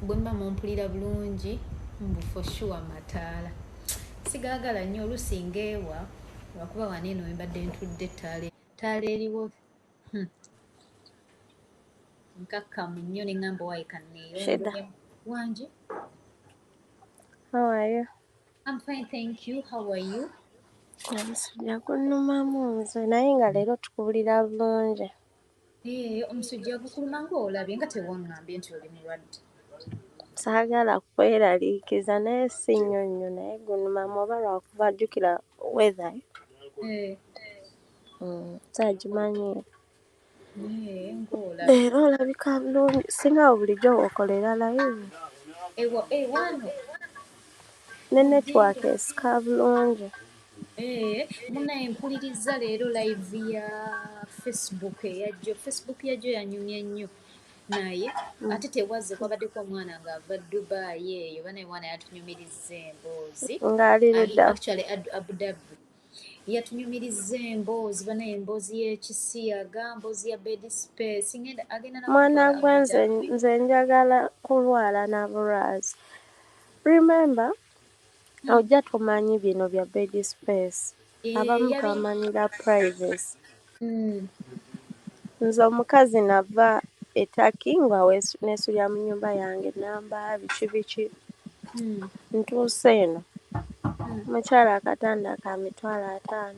Bwe mba mumpulira bulungi, mbu for sure mataala sigaagala nnyo. Oluusi ngeewa lwakuba wano eno wembadde ntudde ettaala, ettaala eriwo nkakkamu nnyo ne ŋŋamba waayi. Shida. Kanneeyongere wangi. How are you? I'm fine, thank you. How are you? Omusujja gunnumamu nze, naye nga leero tukuwulira bulungi. Eh, omusujja gukuluma ng'olabye nga tewaŋŋambye nti oli mulwadde. Saagala kweraliikiriza, naye si nnyo nnyo, naye gunnumamu oba lwakuba jjukira weather. Eh, Saagimanyi. Eh, ng'olabye. Leero olabika bulungi, singa awo bulijjo w'okolera live. Ewa, eh, wano. Ne Mu network ddiro. Esika bulungi. Eh, munnaye mpuliriza leero live ya Facebook eyajjo. Facebook yajjo yanyumye nnyo, naye ate tewazze. Kwabaddeko omwana ng'ava Dubai eyo. Banaye mwana yatunyumiriza emboozi. Ng'ali Ali ludda? Actually Abu Dhabi. Yatunyumiriza emboozi banaye, emboozi y'ekisiyaga, mboozi ya bed space, ngenda agenda Mwana nakutwala gwe Abu nze Dhabi. Nze njagala kulwala na bulwazi. Remember, ojja tomanyi bino bya bed space. Eh, Abamu yabi twamanyira privacy. Nze omukazi nava e Turkey nga neesulira mu nnyumba yange namba biki biki. Ntuuse eno. Mukyala, akatanda ka 500,000,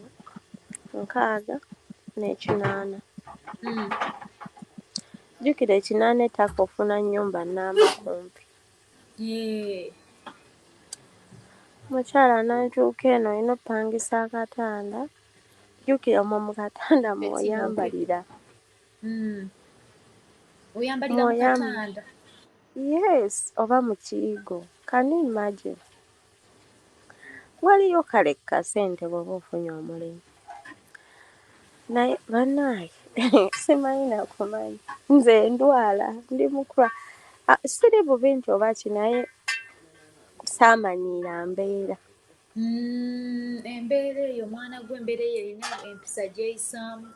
60 n'ekinana. Jjukira 80 e Turkey ofuna nnyumba nnamba kumpi. Eh, Mukyala, n'antuuka eno olina oppangisa akatanda. Jjukira omwo mu katanda Betty Moke. mw'oyambalira. Oyambalira mu katanda. Yes, oba mu kiyigo. Can you imagine? Waliyo kale kasente bw'oba ofunye omulimu. Naye bannange simanyi nakumanyi. Nze ndwala, ndi mukula. Ah, siri bubi nti oba ki, naye saamanyiira mbeera. Embeera eyo, mwana gwe, embeera eyo erina empisa gy'eyisaamu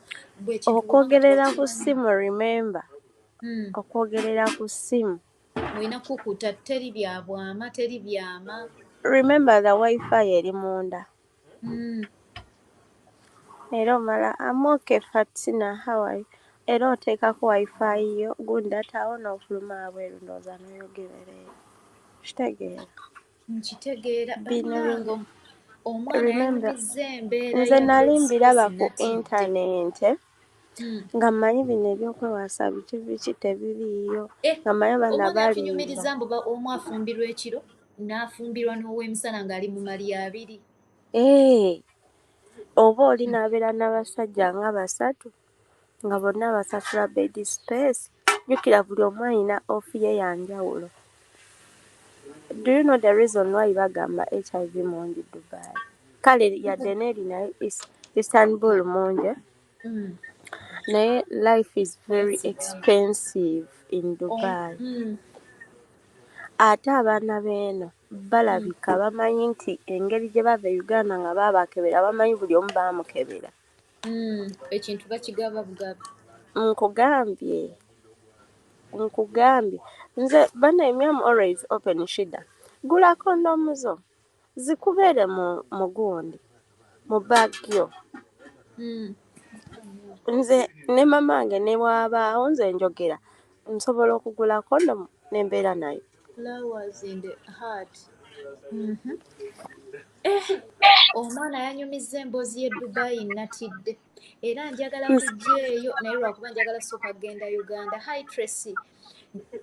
bwe kintu bw'oba nga Okwogerera ku tokimanyi. ssimu, remember, okwogerera ku ssimu. Olina kukuta, teri bya bwama, teri byama. Remember the wifi eri munda. Era omala, I'm okay Fatina, how are you? Era oteekako wifi yo gundatawo n'ofuluma wabweru, ndowooza n'oyogerera eyo. Kitegeera. Nkitegeera. Bino Bannange, omwana remember, yanyumizza embeera nze ya nali bed mbiraba space ku natidde. Internet nga mmanyi bino ebyokwewasa biki biki tebiriiyo, Eh, nga mmanyi abaana omwana balimba. Yatunyumiriza mbu omu afumbirwa ekiro n'afumbirwa n'ow'emisana ng'ali mu mali abiri. Ee, oba oli n'abeera n'abasajja nga basatu nga bonna basasula bed space. Jjukira buli omu alina off ye ya njawulo. Do you know the reason why bagamba HIV mungi Dubai? Kale yadde n'eri naye Istanbul mungi, naye life is very expensive in Dubai. Ate abaana b'eno balabika bamanyi nti engeri gye bava e Uganda nga baabakebera, bamanyi buli omu baamukebera. Ekintu bakigaba bugabi. Nkugambye, nkugambye nze banaye, I'm always open. Shida, gula kondomu zo zikubeere mu mugundi mu bag yo. Nze ne mama wange ne bw'abaawo, nze njogera nsobola okugula kondomu nembeera nayo. Flowers in the heart. Eh, omwana yanyumizza emboozi y'e Dubai, natidde era njagala kujja eyo, naye lwakuba njagala sooka kugenda Uganda. Hi Tracy,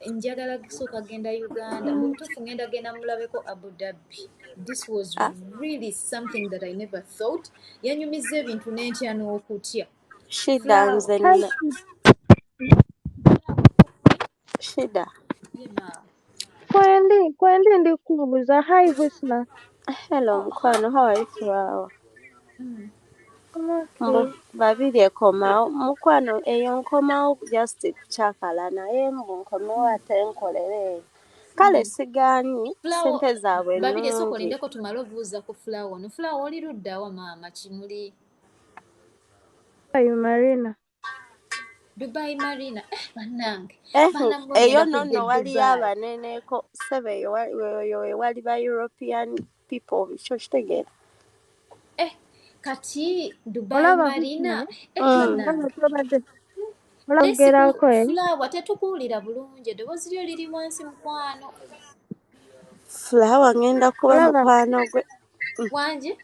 njagala kusooka kugenda Uganda. Mu butuufu ngenda genda mulabeko Abu Dhabi. This was Ah. really something that I never thought. Yanyumizza ebintu n'entya n'okutya. Shida, Flower. nze nina Shida. Ye maama. Kwendi, kwendi ndi kubuuza. Hi Husna. Hello Oh, hi. mukwano, how are you, Flower? I'm okay. Mbu babiri ekomawo mukwano, eyo nkomawo just kukyakala, naye mbu nkomewo ate nkolere eyo. Kale sigaanyi, Flower, ssente zaabwe babiri esooka nnungi. Olindeko tumale obuuza ku Flower ono. Flower, oli ludda wa maama kimuli? Hi Marina. Dubai Marina, bannange, Eh, baana mmwe, eyo ngenda no kujja nno e waliyo Dubai. Abaneneko sebe, eyo eyo ewali ba European people, kyo kitegeera. Eh, kati Dubai Olaba Marina, Husna, eh, olaba bannange. tobadde Naye siku olagerako, eh? Flower, tetukuwulira bulungi, eddoboozi lyo liri wansi, mukwano. Flower ngenda kuba Olaba mukwano gwe. Wangi?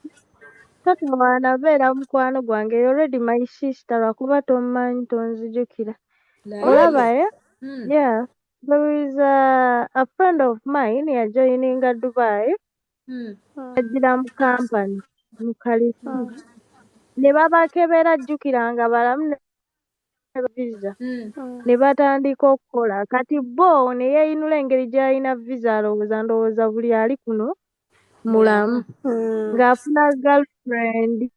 Totawaana beera mukwano gwange. You're already my sister, lwakuba tommanyi, tonzijukira. Olaba, Laye. eh? Yeah. There is a friend of mine yajoininga Dubai, agira mu company mu Kalifu. Ne babakebera, jjukira nga balamu, ne visa ne batandika okukola. Kati bo ne yeeyinula engeri gy'alina visa, alowooza, ndowooza buli ali kuno mulamu. Mulamu. Ng'afuna girlfriend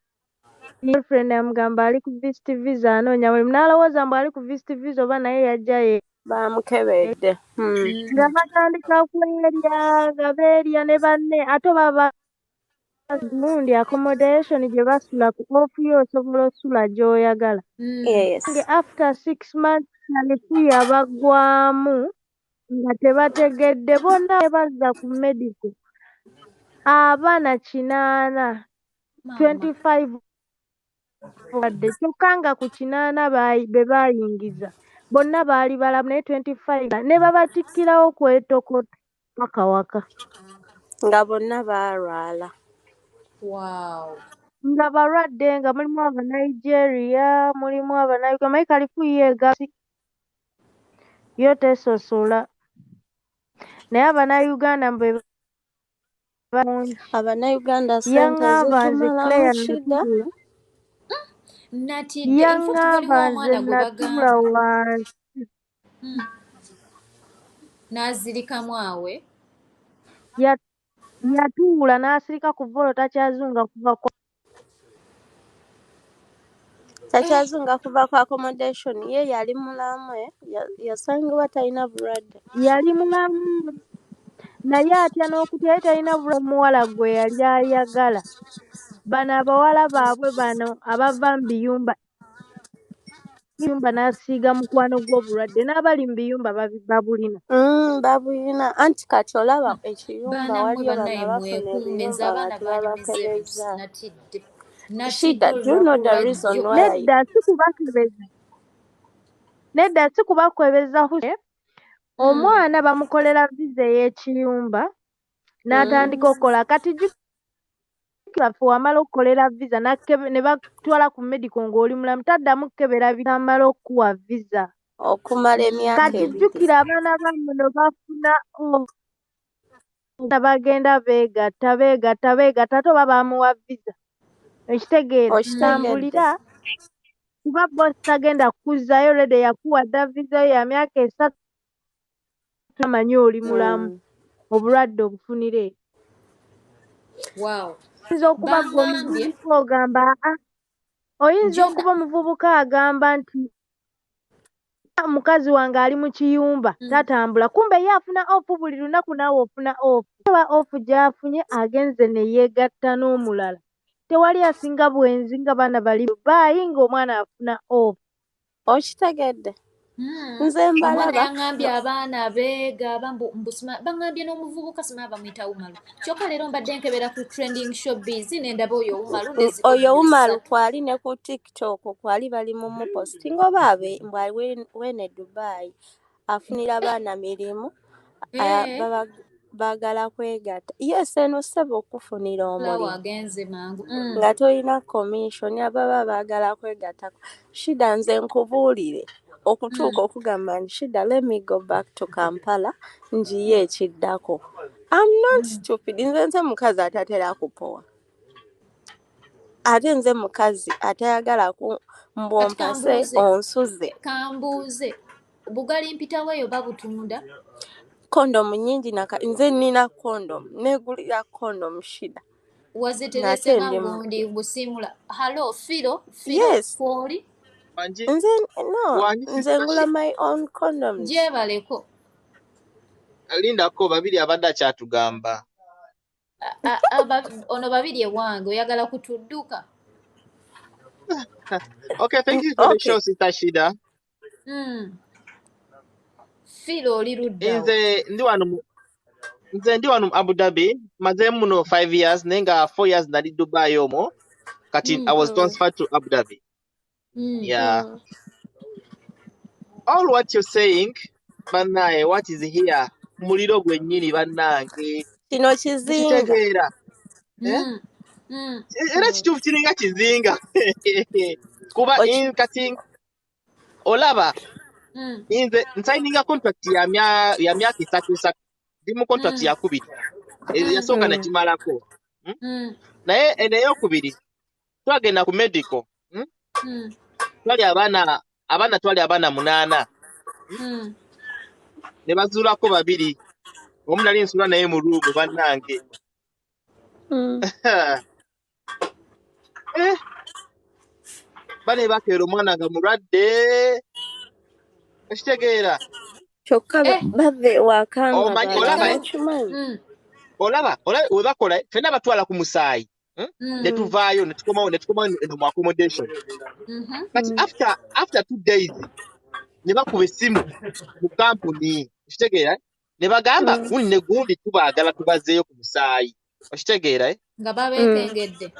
amugamba ali ku visit visa, anoonya mulimu, n'alowooza mbu ali ku visit visa oba naye yajja ye Bamukebedde. Nga batandika kwerya, nga beerya ne banne, ate baba gundi accommodation gye basula ku off yo osobola osula gy'oyagala. Yes. Nge after 6 months kalifu yabaggwamu nga tebategedde, bonna ne bazza ku medical, abaana 80, Maama. 25 wadde, kyokka nga ku 80 be baayingiza bonna baali balamu, naye 25 ne babatikkirawo kwetokota paka waka. Nga bonna baalwala. Wow. Nga balwadde, nga mulimu Abanigeria, mulimu Abanauganda. Manyi kalifu ye yo tesosola, naye Abanauganda be bangi. Abannayuganda ssente Yaŋŋamba nze zitumalamu Claire shida. natuula Natidde. In fact waliwo yaŋŋamba nze omwana gwe natuula bagamba wansi. N'azirikamu awe. Yatuula n'asirika kuva olwo, takyazunga kuva kwa Takyazunga kuva ku accommodation. Ye yali mulamu, eh? Yasangibwa talina bulwadde. Yali mulamu, naye atya n'okutya, ye talina bulwadde. Omuwala gwe yali ayagala, bano abawala baabwe bano abava mu biyumba biyumba, n'asiiga mukwano gw'obulwadde, n'abali mu biyumba babulina. Babulina anti kati olaba ekiyumba Baana mmwe, waliyo bano bannaye, abafuna mwekuume. Nze ebiyumba nga abaana banyumiza ebintu, tebabakebeza. natidde, natidde Shida, do you know olunaku the reason lwajjo. why I Nedda, si kubakebeza, nedda, si kubakebeza huse. Omwana bamukolera visa ey'ekiyumba n'atandika okukola. Kati jjukira ffe wamala okukolera visa ne bakutwala ku medical ng'oli mulamu, taddamu kukebera bitamala okukuwa visa okumala emyaka Kati 2. jjukira abaana bamuno bafuna bagenda beegatta, beegatta, beegatta, ate oba bamuwa visa, ekitegeera? Okitegedde. Tambulira kuba bosi tagenda kukuzzaayo, already yakuwa dda visa yo ya myaka 3, amanyi oli mulamu. Obulwadde obufunire oyinza okuba gwe Bangambye omuvubuka ogamba, aa, oyinza Jona okuba omuvubuka agamba nti, "Ah, mukazi wange ali mu kiyumba, tatambula," kumbe ye afuna off buli lunaku, naawe ofuna off. Oba off gy'afunye agenze ne yeegatta n'omulala. Tewali asinga bwenzi nga baana bali baayi ng'omwana afuna off. Okitegedde. Nze Omwana mbalaba. yaŋŋambye abaana beegaba mbu baŋŋambye n'omuvubuka simaa bamuyita Umaru, kyokka leero mbadde nkebera ku trending showbiz ne ndaba oyo Umaru Oyo n'ezikololo Umaru 3. Kwali ne ku TikTok kwali bali mu mupostinga oba abe mbw ali wene Dubai afunira baana mirimu. Baba baagala kwegatta. Yes, eno ssebo okufunira Flower omulimu agenze mangu. Nga tolina commission, ababa baagala kwegattako. Shida, nze nkubuulire, okutuuka okugamba nti, "Shida, let me go back to Kampala njiye ekiddako," I'm not stupid. Nze mukazi atatera kupowa, ate nze mukazi atayagala ku Kati mbwompase kambuuze, onsuze. Kambuuze, bugali mpitawo eyo babutunda? Kondomu nyingi naka nze nina kondomu, negulira kondomu, Shida, Waziterese ng'ate nga ndi mu gundi busiimula. Hallo, Firo, Firo. Yes. Kwoli? Wangi. Nze no Wangi, nze sister. ngula my own condoms. Gyebaleko. Lindako, babiri abadde akyatugamba. Ono babiri ewange oyagala kutudduka. Okay, thank you for the Okay. show, Sister Shida. Filo oli luddawo? Nze ndi wano mu Abu Dhabi, mazeemu muno 5 years, naye nga 4 years nali Dubai omwo. Kati I was transferred to Abu Dhabi. Yeah. All what you're saying, bannaye, what is here? Muliro gwennyini bannange. Kino kizinga. Mukitegeera. Eh? Era kituufu kiringa kizinga. Kuba kati olaba nze nsayininga contract ya myaka esatu esatu. Ndi mu contract ya kubiri. Yasooka nagimalako. Naye eno eyokubiri twagenda ku medical. Twali abaana twali abaana 8. Ne bazuulako 2. Omu nali nsula naye mu room bannange. Bane bakeera omwana nga mulwadde. Okitegeera? Kyokka bava ewaka nga Omanyi, balala olaba, bakimanyi. Olaba, olaba we bakola, ffenna batwala ku musaayi. Ne tuvaayo, ne tukomawo, ne tukomawo eno mu accommodation. But after 2 days, ne bakuba essimu mu kampuni. Okitegeera? Ne bagamba, gundi ne gundi tubaagala tubazeeyo ku musaayi. Okitegeera? Nga babeekengedde.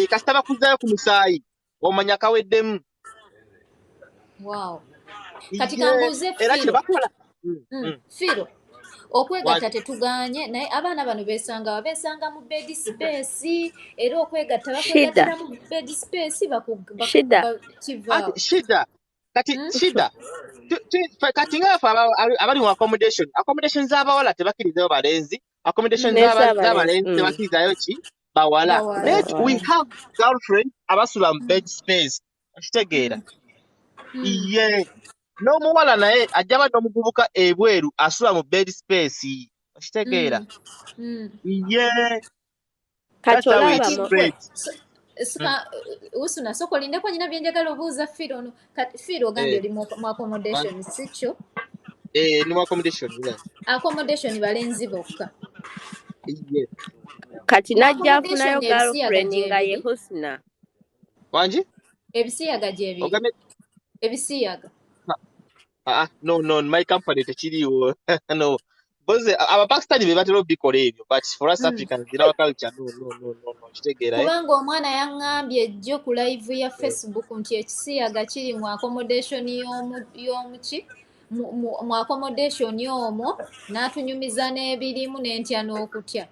Kasita bakuzaayo ku musaayi, omanya kaweddemu. Wow. Kati kambuuze Era Firo. kye bakola. Firo, okwegatta tetugaanye, naye abaana bano beesanga wa? Beesanga mu bed space, era okwegatta Shida. bakwegattira mu bed space, Shida. kivaawo. Ati, Shida. Kati, Shida. Kati nga ffe abali mu accommodation, accommodation z'abawala tebakkirizayo balenzi, accommodation N'ez'abalenzi. z'abalenzi tebakkirizayo ki? Bawala. Bawala. Naye we have girlfriend abasula mu bed space. Okitegeera? Ye. N'omuwala naye ajja ba n'omuvubuka ebweru asula mu bed space. Okitegeera? Ye. Kati That's how olaba it spreads. Usuna, sooka olindeko, nnina bye njagala obuuza Firo ono. Kati Firo ogambye oli mu accommodation, si kyo? Ni mu accommodation, yeah. Accommodation balenzi bokka. Ye. Kati Mu n'ajja accommodation afunayo ebisiyaga girlfriend gye nga ye biri. Husna. Wangi? Ebisiyaga gye biri. Ogambye Ebisiyaga. No, no, my company tekiriiwo. No. Boze, Abapakistani be batera obikola ebyo, but for us Africans, in our culture, no, no, no, no, no, kitegeera, eh? Kubanga omwana yaŋŋambye ejjo ku live ya Facebook nti ekisiyaga kiri mu accommodation y'omuki? Mu accommodation omwo, n'atunyumiza n'ebirimu n'entya n'okutya.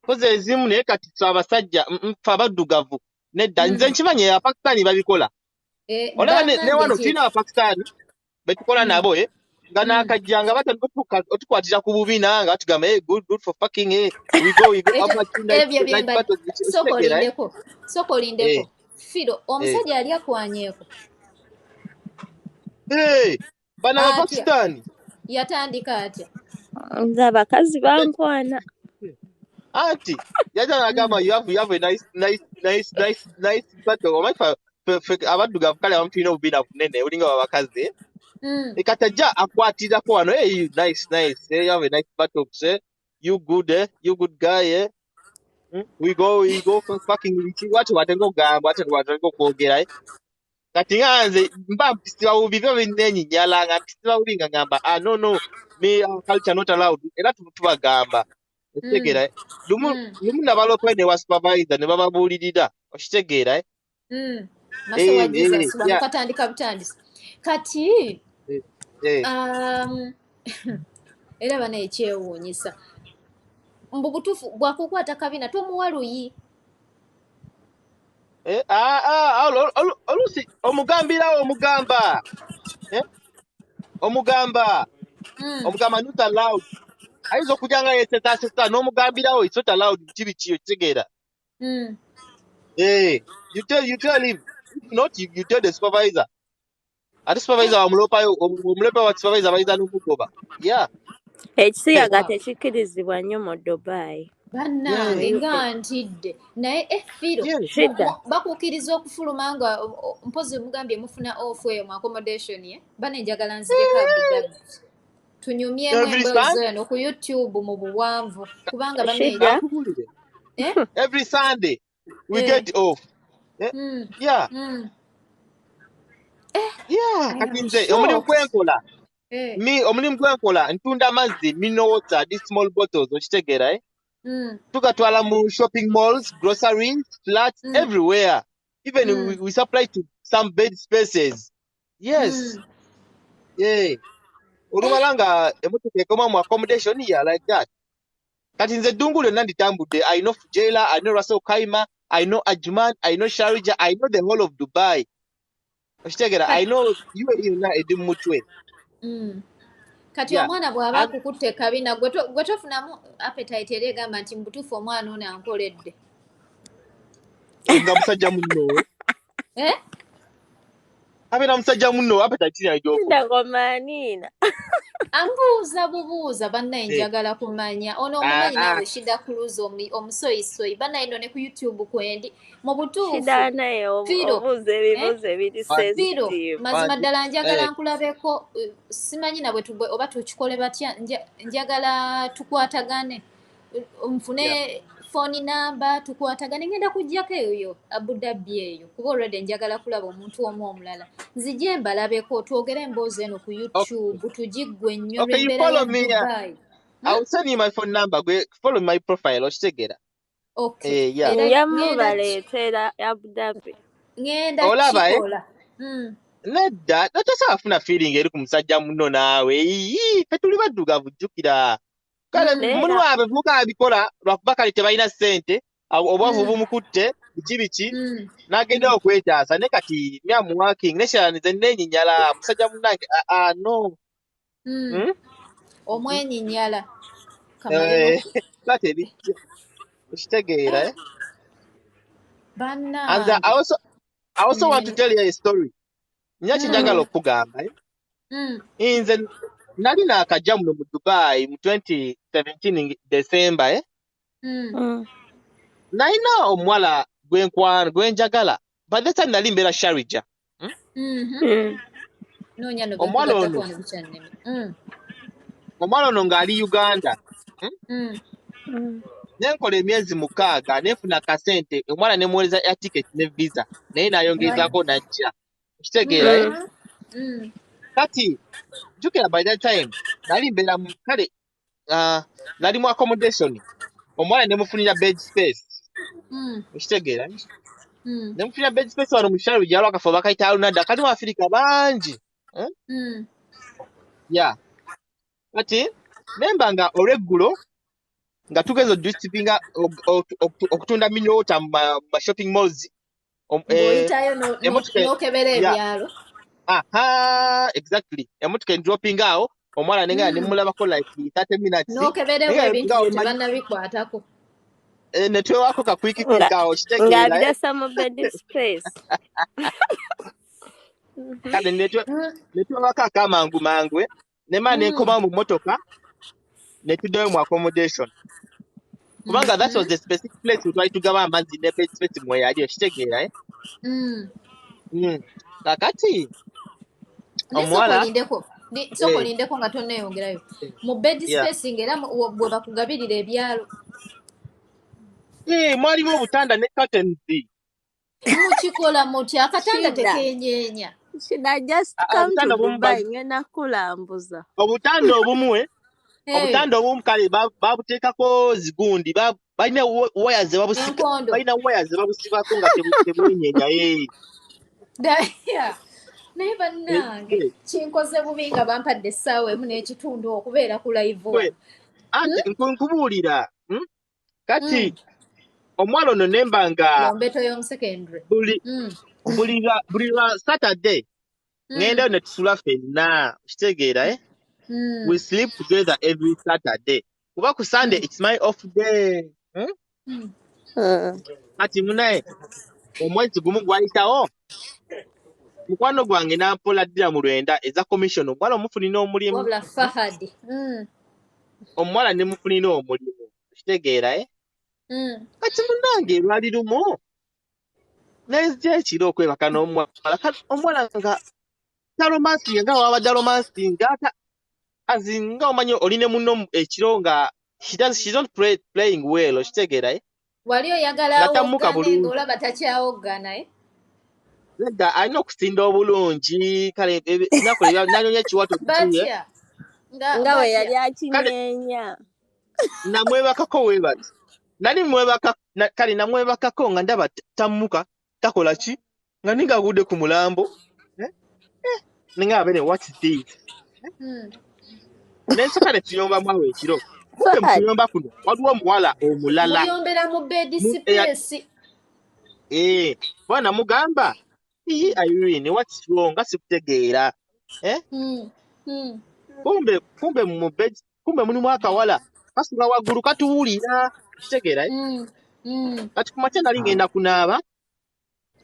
Koze ezimu naye kati ffe abasajja, ffe abaddugavu. Nedda, nze nkimanyi Abapakistani babikola. Olaba ne Bannange wano nti tulina Abapakistani be tukola nabo, nga n'akajja nga batandika otukwatira ku bubina nga batugamba, hey, good, good for fucking, hey, we go, we go, Ekyo, up at night, ebyo night bimba- battles, biki, sooka okitegeera, eh? olindeko, sooka olindeko. Firo, omusajja yali akwanyeeko. Hey, bano Atya? Abapakistani. Yatandika atya? Nze abakazi bankwana. Anti, yajja n'agamba, you have a nice, nice, nice, nice, nice battle. Omanyi ffe abaddugavu kale abamu tulina obubina bunene, olinga abakazi, eh? Kati ajja akwatirako wano, hey, you, nice, nice, eh, you have a nice buttocks, eh? You good, eh? You good guy, eh? We go, we go for fucking biki, bw'atyo bw'atandika okugamba, bw'atyo bw'atandika okwogera, eh? Kati nga nze mba mpisibwa bubi, biba binneenyinyala nga mpisibwa bubi nga ngamba, no, no, me, our culture not allowed. Era tubagamba. Okitegeera, eh? Lumu nabaloopayo ne wa supervisor ne bababuulirira. Okitegeera, eh? Maso wa Jesus, bano katandika butandisi. Kati, era bano ekyewuunyisa. Mbu butuufu bw'akukwata kabina tomuwa luyi. Oluusi omugambirawo, omugamba. Omugamba. Omugamba not allowed. Ayinza okujja nga yeesesaasesa n'omugambirawo it's not allowed, biki biki, okitegeera. You tell him. If not, you tell the supervisor. Ate supervisor wamuloopayo, omulopayo wa supervisor bayinza n'omugoba. Yeah. Ekisiyaga Wow. tekikkirizibwa nnyo mu Dubai. Bannange nga ntidde. Naye, Firo, Shida. bakukkiriza okufuluma nga, mpozi mugambye mufuna off eyo mu accommodation ye. Bane njagala nzijeko Abu Dhabi. Tunyumyemu Every emboozi Sunday? eno ku YouTube mu buwanvu. Kubanga bane Shida. Akubuulire. Every Sunday we get off. Yeah. Yeah, I kati am nze omulimu shocked. gwenkola, Eh. mi omulimu gwenkola ntunda mazzi, mineral water, these small bottles, okitegeera, eh? Tugatwala mu shopping malls, groceries, flats, everywhere. Even we supply to some bed spaces. Yes. Yeah. Olumala nga emotoka ekoma mu accommodation, yeah, like that. Kati nze eddungu lyonna nditambudde. I know Fujairah, I know Ras Al Khaimah, I know Ajman, I know Sharjah, I know the whole of Dubai. Okitegeera? I know UAE yonna eri mu mutwe. Kati omwana bw'aba akukutte ekabina, gwe tofunamu appetite eri egamba nti mu butuufu omwana ono ankoledde? Nga musajja munno. Eh? Abeera musajja munno, appetite yayo gy'ofuna. Ndakomaniina. Ambuuza bubuuza, bannaye. Eh. Njagala kumanya ono omumanyi. Ah, ah. Naawe Shida Cruz, omusoyisoyi, bannaye no ne ku YouTube kwendi mu butuufu. Shida naye Firo, obuuza eh? ebibuuzo ebiri Firo, sensitive. mazima Wangi. ddala njagala Eh. nkulabeko, simanyi nabwe tugwe oba tukikole batya, njagala tukwatagane, nfune phone number tukwatagane, ngenda kujjako eyo Abu Dhabi eyo, kuba already njagala kulaba omuntu omu omulala, nzije mbalabeko, twogere emboozi eno ku YouTube tugiggwe ennyo. Okay, you lw'embeera ya follow me. Dubai. I will send you my phone number. Gwe follow my profile, okitegeera. Okay. Eh, yeah. Era Nja ngenda mubaleetera Abu Dhabi. Ngenda Olaba, eh? kikola. Nedda, tosobola funa feeling eri ku musajja munno naawe. Ii, ffe tuli baddugavu, jjukira. Kale Naye mulimu abavubuka abikola lwakuba kale tebalina ssente, obwavu bumukutte, biki biki, n'agenda okwetaasa. Ne kati me, am working, nekirala nze neenyinyala musajja munnange, ah, ah, no. Hmm? Omwenyinyala kamale. Eh, kati ebijja, okitegeera, eh? And Bannange. I also want to tell you a story. Nina kye njagala okukugamba, eh? Nze nali naakajja muno mu Dubai mu 2017 December, eh? Nalina omuwala gwenkwana gwe njagala. By the time nali mbeera Sharjah. Hmm? Noonya no Omuwala bekugattako ono wano bikyannema. Omuwala ono ng'ali Uganda. Ne nkola emyezi 6 ne nfuna akasente, omuwala ne muweereza air ticket ne visa, naye n'ayongezaako n'ajja. Okitegeera, eh? Kati jjukira by that time nali mbeera mu kale nali mu accommodation, omuwala ne mufunira bed space. Okitegeera? Ne mufunira bed space wano mu Sharjah, waliwo akafo bakayita Alunada, kalimu Afirika bangi. Eh? Yeah. Kati nemba nga olweggulo nga tugeza odistribinga okutunda mineral water mu ma shopping malls. Ng'oyitayo Emmotoka n'okebera ebyalo. Aha, exactly. Emmotoka endropping awo, omuwala nengenda ne mulabako like 30 minutes. N'okeberewo Naye ebintu nga byo omanyi tebannabikwatako. Eh, ne twewako ka quick quick awo, okitegeera, eh? Ng'abiresa mu bed space. Kale ne twewako akamangu mangu, eh? Ne mala ne nkomawo mu mmotoka ne tuddayo mu accommodation. Kubanga that was the specific place we twali tugaba amazzi ne bed space mwe yali, okitegeera, eh? Kaakati Naye sooka omuwala olindeko. Sooka Eh. olindeko nga tonneeyongerayo. Mu bed space ng'era bwe bakugabirira ebyalo. Eh, mwalimu obutanda ne curtains. Mukikola mutya? Akatanda Shida. tekenyeenya. Shida, just Ah, ah, come to obutanda obumu Dubai, ngenda kulambuza. Obutanda obumu, eh? Eh, Obutanda obumu kale babuteekako zigundi, balina waya ze babusika, enkondo. Balina waya ze babusibako nga tebwenyeenya, eh. Yeah. Naye bannange, kinkoze bubi nga bampadde essaawa 1.5 okubeera ku live Gwe, wano. anti nkubuulira, Kati omuwala ono nemba nga Mu mbeto y'omusekendule. Buli buli lwa Saturday ŋŋendayo ne tusula ffenna, okitegeera, eh? We sleep together every Saturday. Kuba ku Sunday it's my off day. Kati munaye omwezi gumu gwayitawo, mukwano gwange n'ampola ddira mu 90 eza commission, omuwala omufunira omulimu. Wabula Fahadi. Omuwala ne mufunira omulimu, okitegeera, eh? Kati munnange lwali lumu nenzija ekiro okwebaka n'omuwala. Kati omuwala nga taromansinga nga wabadde aromansinga as in nga omanyi oli ne munno ekiro nga she's not playing well, okitegeera, eh? Wali oyagala Nga tammuka awoggane bulungi. Ng'olaba takyawoggana, eh? Nedda, alina okusinda obulungi. Kale ennaku nanyonya ekiwato biki, eh? Batya nga Nga bwe yali batya. Kale akinyeenya. Namwebakako weebati, nali mwebaka kale namwebakako nga ndaba tammuka, takola ki, nga ninga agudde ku mulambo, eh? Ninga bene, what is this? Nensooka ne tuyombamu awo ekiro. Kumbe mu Fahad, kuyomba kuno waliwo omuwala omulala. Muyombera mu bed space. Eh, bwana mugamba, "Iyi Irene, what's wrong? Nga sikutegeera, eh?" Kumbe mu bed, kumbe mulimu akawala kasula waggulu katuwulira, kitegeera, eh? Kati ku makya nali ngenda kunaaba,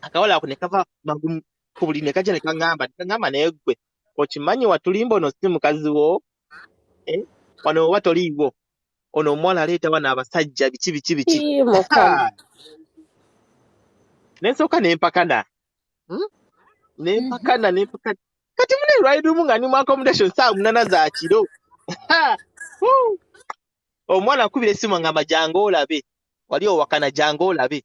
akawala ako ne kava mangu ku buliri ne kajja ne kaŋŋamba, "Naye ggwe okimanyi watulimba, ono si mukazi wo, eh? Wano oba toliiwo, ono omuwala aleeta wano abasajja, biki biki biki." Ii, Mukama. Ha! Ne nsooka ne mpakana, Ne mpakana, ne mpakana. Kati mune lwali lumu nga ndi mu accommodation saa 8 za kiro. Ha! Woo! Omwana akubira essimu ngamba, "Jangu olabe, wali owakana, jangu olabe."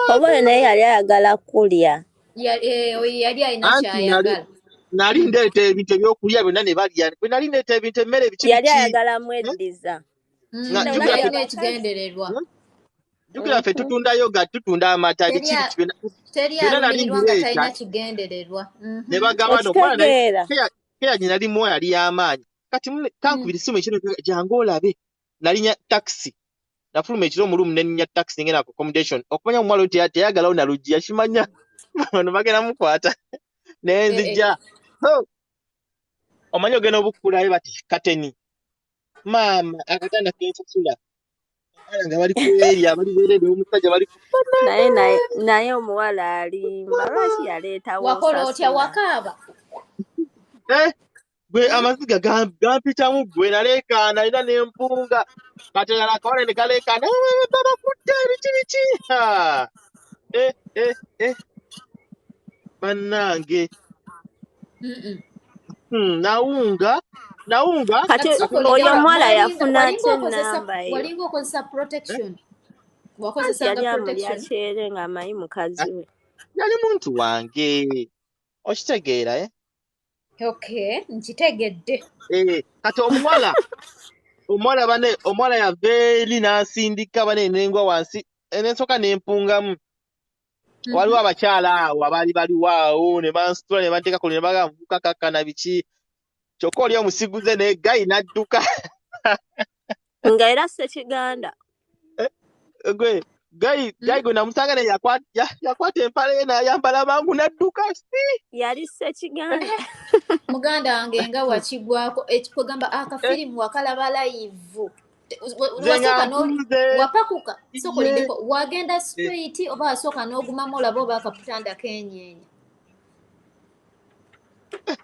Oba oyo naye yali ayagala kulya. Oyo yali alina Anti nali kyayagala. Nali ndeeta ebintu ebyokulya byonna ne balya, bwe nali ndeeta ebintu, emmere, biki Yali biki, ayagala eh? mweddiza. Nga Kidda jjukira olaba ffe Yalina abakazi. ekigendererwa. Jjukira ffe tutunda yoga, tutunda amata, Teri biki biki, byonna teri byonna nali alumirirwa nga mbireeta. talina kigendererwa. Ne bagamba no omwana naye Okitegeera. Keya gye nali muwa yali y'amaanyi. Kati mune kankubira essimu ekiro, "Jangu olabe." Nalinya takisi, nafuluma ekiro mu room, nenninya takisi ngenda ku accommodation. Okumanya omuwala oyo teyayagalawo na luggi, yakimanya bano bagenda mukwata. Ne nzija. Ho! Omanyi ogenda obukkulayo bati kateni, maama, akatanda kensasula, abaana nga bali kwerya, bali bwereere, omusajja bali ku Naye omuwala alimba, lwaki yaleetawo Wakola otya? osasula? Wakaaba? Eh, gwe, amaziga gampitamu gwe, naleekaana era nempunga. Kati akawala ne kaleekaana, "Eh, babakudde, biki biki." Ha! Eh, eh, eh. Bannange. Nawunga, nawunga. Kati Kati sooka oyo olindeko, omuwala walinga yafuna walinga atya okozesa ennamba yo? Walinga okozesa protection? Anti Wakozesanga yali amulya protection? kyere ng'amanyi mukazi we. Yali muntu wange, okitegeera, eh? Okay, nkitegedde. Eh, kati omuwala bane, omuwala yava eri n'asindika bane, nengwa wansi, eh, nensooka nempungamu. Waliwo abakyala awo abaali baliwo awo ne bansitula ne banteeka ku ne bagamba, "Muvubuka, kakkana," biki. Kyokka oli omusiguze ne guy n'adduka. Nga era Ssekiganda. Gwe guy, guy gwe namusanga naye yakwata empale ye n'ayambala mangu n'adduka si. Yali Ssekiganda. Muganda wange, nga wakigwako ekikugamba akafirimu wakalaba live. Nze nga Wasooka ntuuze. Wapakuka, sooka Ye. olindeko, wagenda straight oba wasooka n'ogumamu olaba oba akaputanda kenyeenya?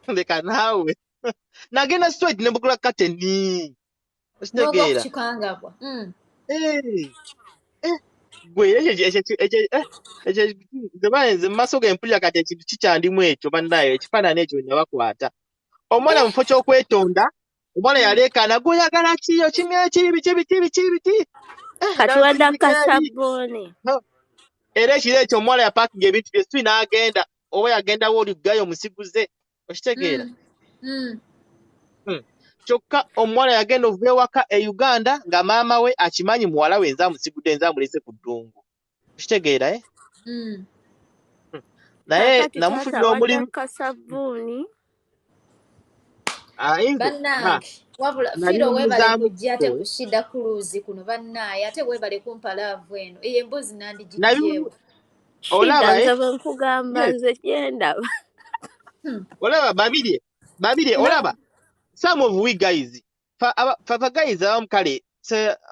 Leka naawe, nagenda straight ne mbugula kateni. N'ogwa ku Okitegeera? kikangabwa. Eh, eh, gwe, ekyo nze bane, nze mu maaso ge mpulira kati ekintu kikyandimu ekyo. Bannaye, ekifaananyi ekyo nabakwata omwana mu kifo ky'okwetonda, omwana yaleekaana, "Gwe oyagala ki? Okimya ki? Biki biki biki biki." Eh, Kati wadda n'ansindika eri. kasabbuuni. Era ekiro ekyo omuwala yapakinga ebintu bye swi n'agenda, oba yagendawo oli guy omusiguze, okitegeera? Kyokka omuwala yagenda okuva ewaka e Uganda nga maama we akimanyi muwala we nze amusigudde, nze amulese ku ddungu, okitegeera, eh? Naye Kakati taata namufunira wadda omulimu. kasabbuuni. Ah, nze ha Bannange, wabula nali Firo, weebale muzaamu. Kujja ate ku Shida Cruise kuno. Bannaaye, ate weebale kumpa love eno. Eyo emboozi Nabi nandigigyewo. Shida, olaba, nze eh? bwe nkugamba, Yes. nze gyendaba. Olaba Babirye, Babirye, olaba some of we guys, fa guys abamu kale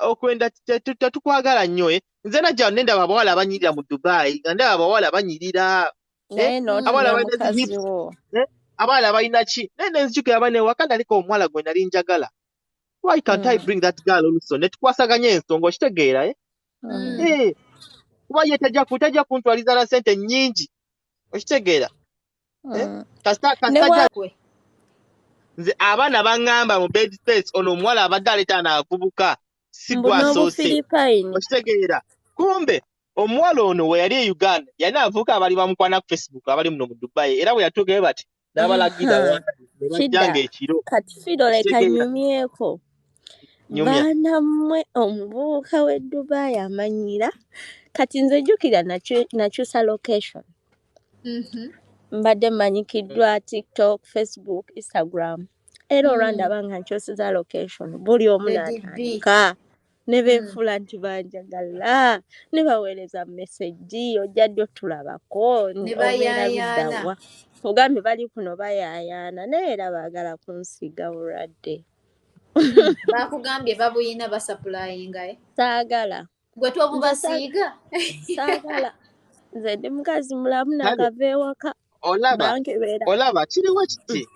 okwenda tetukwagala nnyo, eh? Nze najja nendaba abawala abanyirira mu Dubai, nga ndaba abawala banyirira, eh? Naye Abawala n'otumya balina zi mukazi hips, wo. eh? Abawala balina ki, naye nenzijukira bane waka naliko omuwala gwe nali njagala. Why can't I bring that girl also ne tukwasaganya ensonga, okitegeera, eh? Eh, kuba ye tajja kuntwaliza na ssente nnyingi, okitegeera, eh? Kasita Ne kasita wa Gwe. Nze abaana baŋŋamba mu bed space, ono omuwala abadde aleeta naavubuka si Mbu gwasoose. n'Obufiripayini. Okitegeera? Kumbe Omuwala ono we yali e Uganda yalina abavubuka abaali bamukwana ku Facebook abali muno mu Dubai, era bwe yatuukayo bati n'abalagira Aha. ne Shida, bajjanga ekiro. Kati Fido leka Okitegeera? nnyumyeko. Nyumya. Baana mmwe, omuvubuka w'e Dubai amanyira. Kati nze jjukira nakyusa location. Mbadde mmanyikiddwa TikTok, Facebook, Instagram. Era olwandaba nga nkyusiza location, buli omu Lady B. n'atandika ne beefuula nti banjagala, ne baweereza message, ojja ddi otulabako, Ne obeera bayaayaana. ludda wa. Ogambye bali kuno bayaayaana, naye era baagala kunsiiga bulwadde. Bakugambye babuyina basupplyinga, eh? Saagala. Gwe tobubasiiga? Saagala. Nze ndi mukazi mulamu, Kale, naakava ewaka. Olaba, Bankebeera. olaba kiriwo kiti,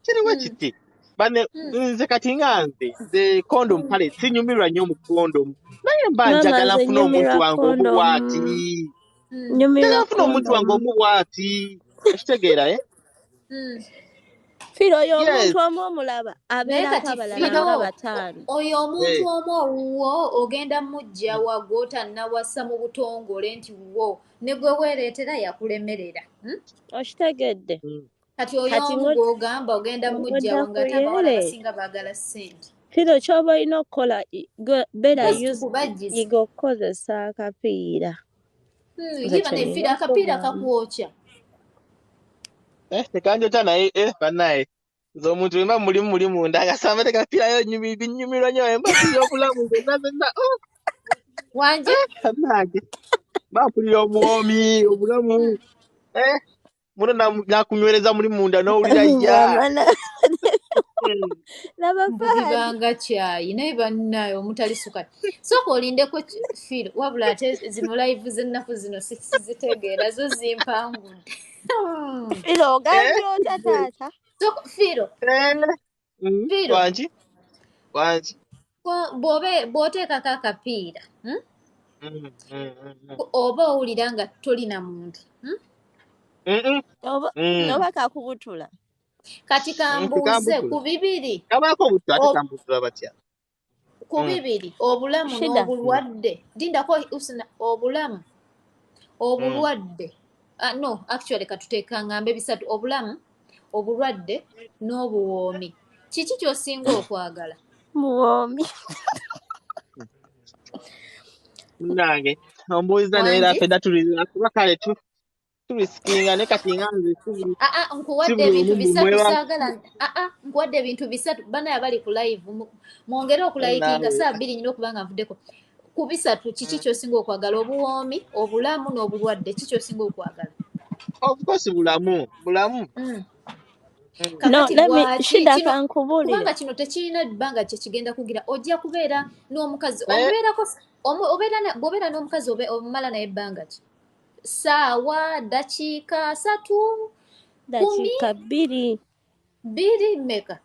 kiriwo kiti bane. Nze kati nga nze kondomu, kale sinyumirwa nnyo mu kondomu, naye mba Maama, njagala nze nfune omuntu nyumirwa wange omu kondomu. bw'ati. Nyumirwa Njagala nfune omuntu wange kondomu. omu bw'ati, okitegeera, eh? Firo, oyo Yes. omuntu omu omulaba Naye abeerako kati abalala Firo, nga 5. oyo omuntu omu owuwo ogenda muggya wa gw'otannawasa mu butongole nti wo ne gwe weereetera yakulemerera? Okitegedde? Kati oyo Kati omu gw'ogamba ogenda muggya wa nga ate abawala ng'odda abasinga baagala ssente. Firo, ky'oba olina okukola, beera Mpozi tukubajjiza. Yiga okukozesa akapiira. Nze Ye bane kye Firo, nina akapiira okugamba. kakwokya. Eh, tekanjokya naye, eh, bannaye. Nze omuntu bwe mba mulimu muli munda nga samba tekapiirayo binnyumirwa nnyo, mba mpulira obulamu bwonna bwonna. Oh, Wangi? eh, bannange. Mba mpulira obuwoomi, obulamu. Eh, muno nakunywereza muli munda n'owulira ya. Bw'amala laba Mbu Fahad. bibanga kyayi, naye bannaye omutali sukali. Sooka olindeko Firo, wabula ate zino live z'ennaku zino sizitegeera, zo zimpangudde. Firo, ogambye Eh? otya taata? Sooka Firo. Eh. Firo. Wangi? Wangi? Bw'oteekako akapiira, Oba owulira nga tolina muntu? Oba oba kakubutula. Kati kambuuze Tekambutula. ku bibiri. Kabaako obutwa ate kambutula batya? Ku bibiri, obulamu Shida. n'obulwadde. Lindako Usna, obulamu, obulwadde. Ah, no, actually katuteeka ngambe bisatu: obulamu, obulwadde n'obuwoomi. Kiki ky'osinga okwagala? Muwoomi. Munnange, ombuuliza naye era Wangi? ffenna tuli kuba kale turisikinga, naye kati nga nze Ah, ah, nkuwadde si buli ebintu omu bisatu mwewa saagala. Ah, ah, nkuwadde ebintu bisatu. Banaye abali ku live, mwongere okulikinga. Naawe. Saa 2 nyina okuba nga nvuddeko. Ku bisatu kiki ky'osinga okwagala? Obuwoomi, obulamu n'obulwadde. Ki ky'osinga okwagala? Of course bulamu, bulamu. No, Kakati let me lwaki Shida, kino kankubuulire. kubanga kino tekirina bbanga kye kigenda kugira. Ojja kubeera n'omukazi Naye omubeerako obeera bw'obeera n'omukazi omala naye ebbanga ki? Saawa, dakiika 3, 10, Dakiika 2. 2, mmeka?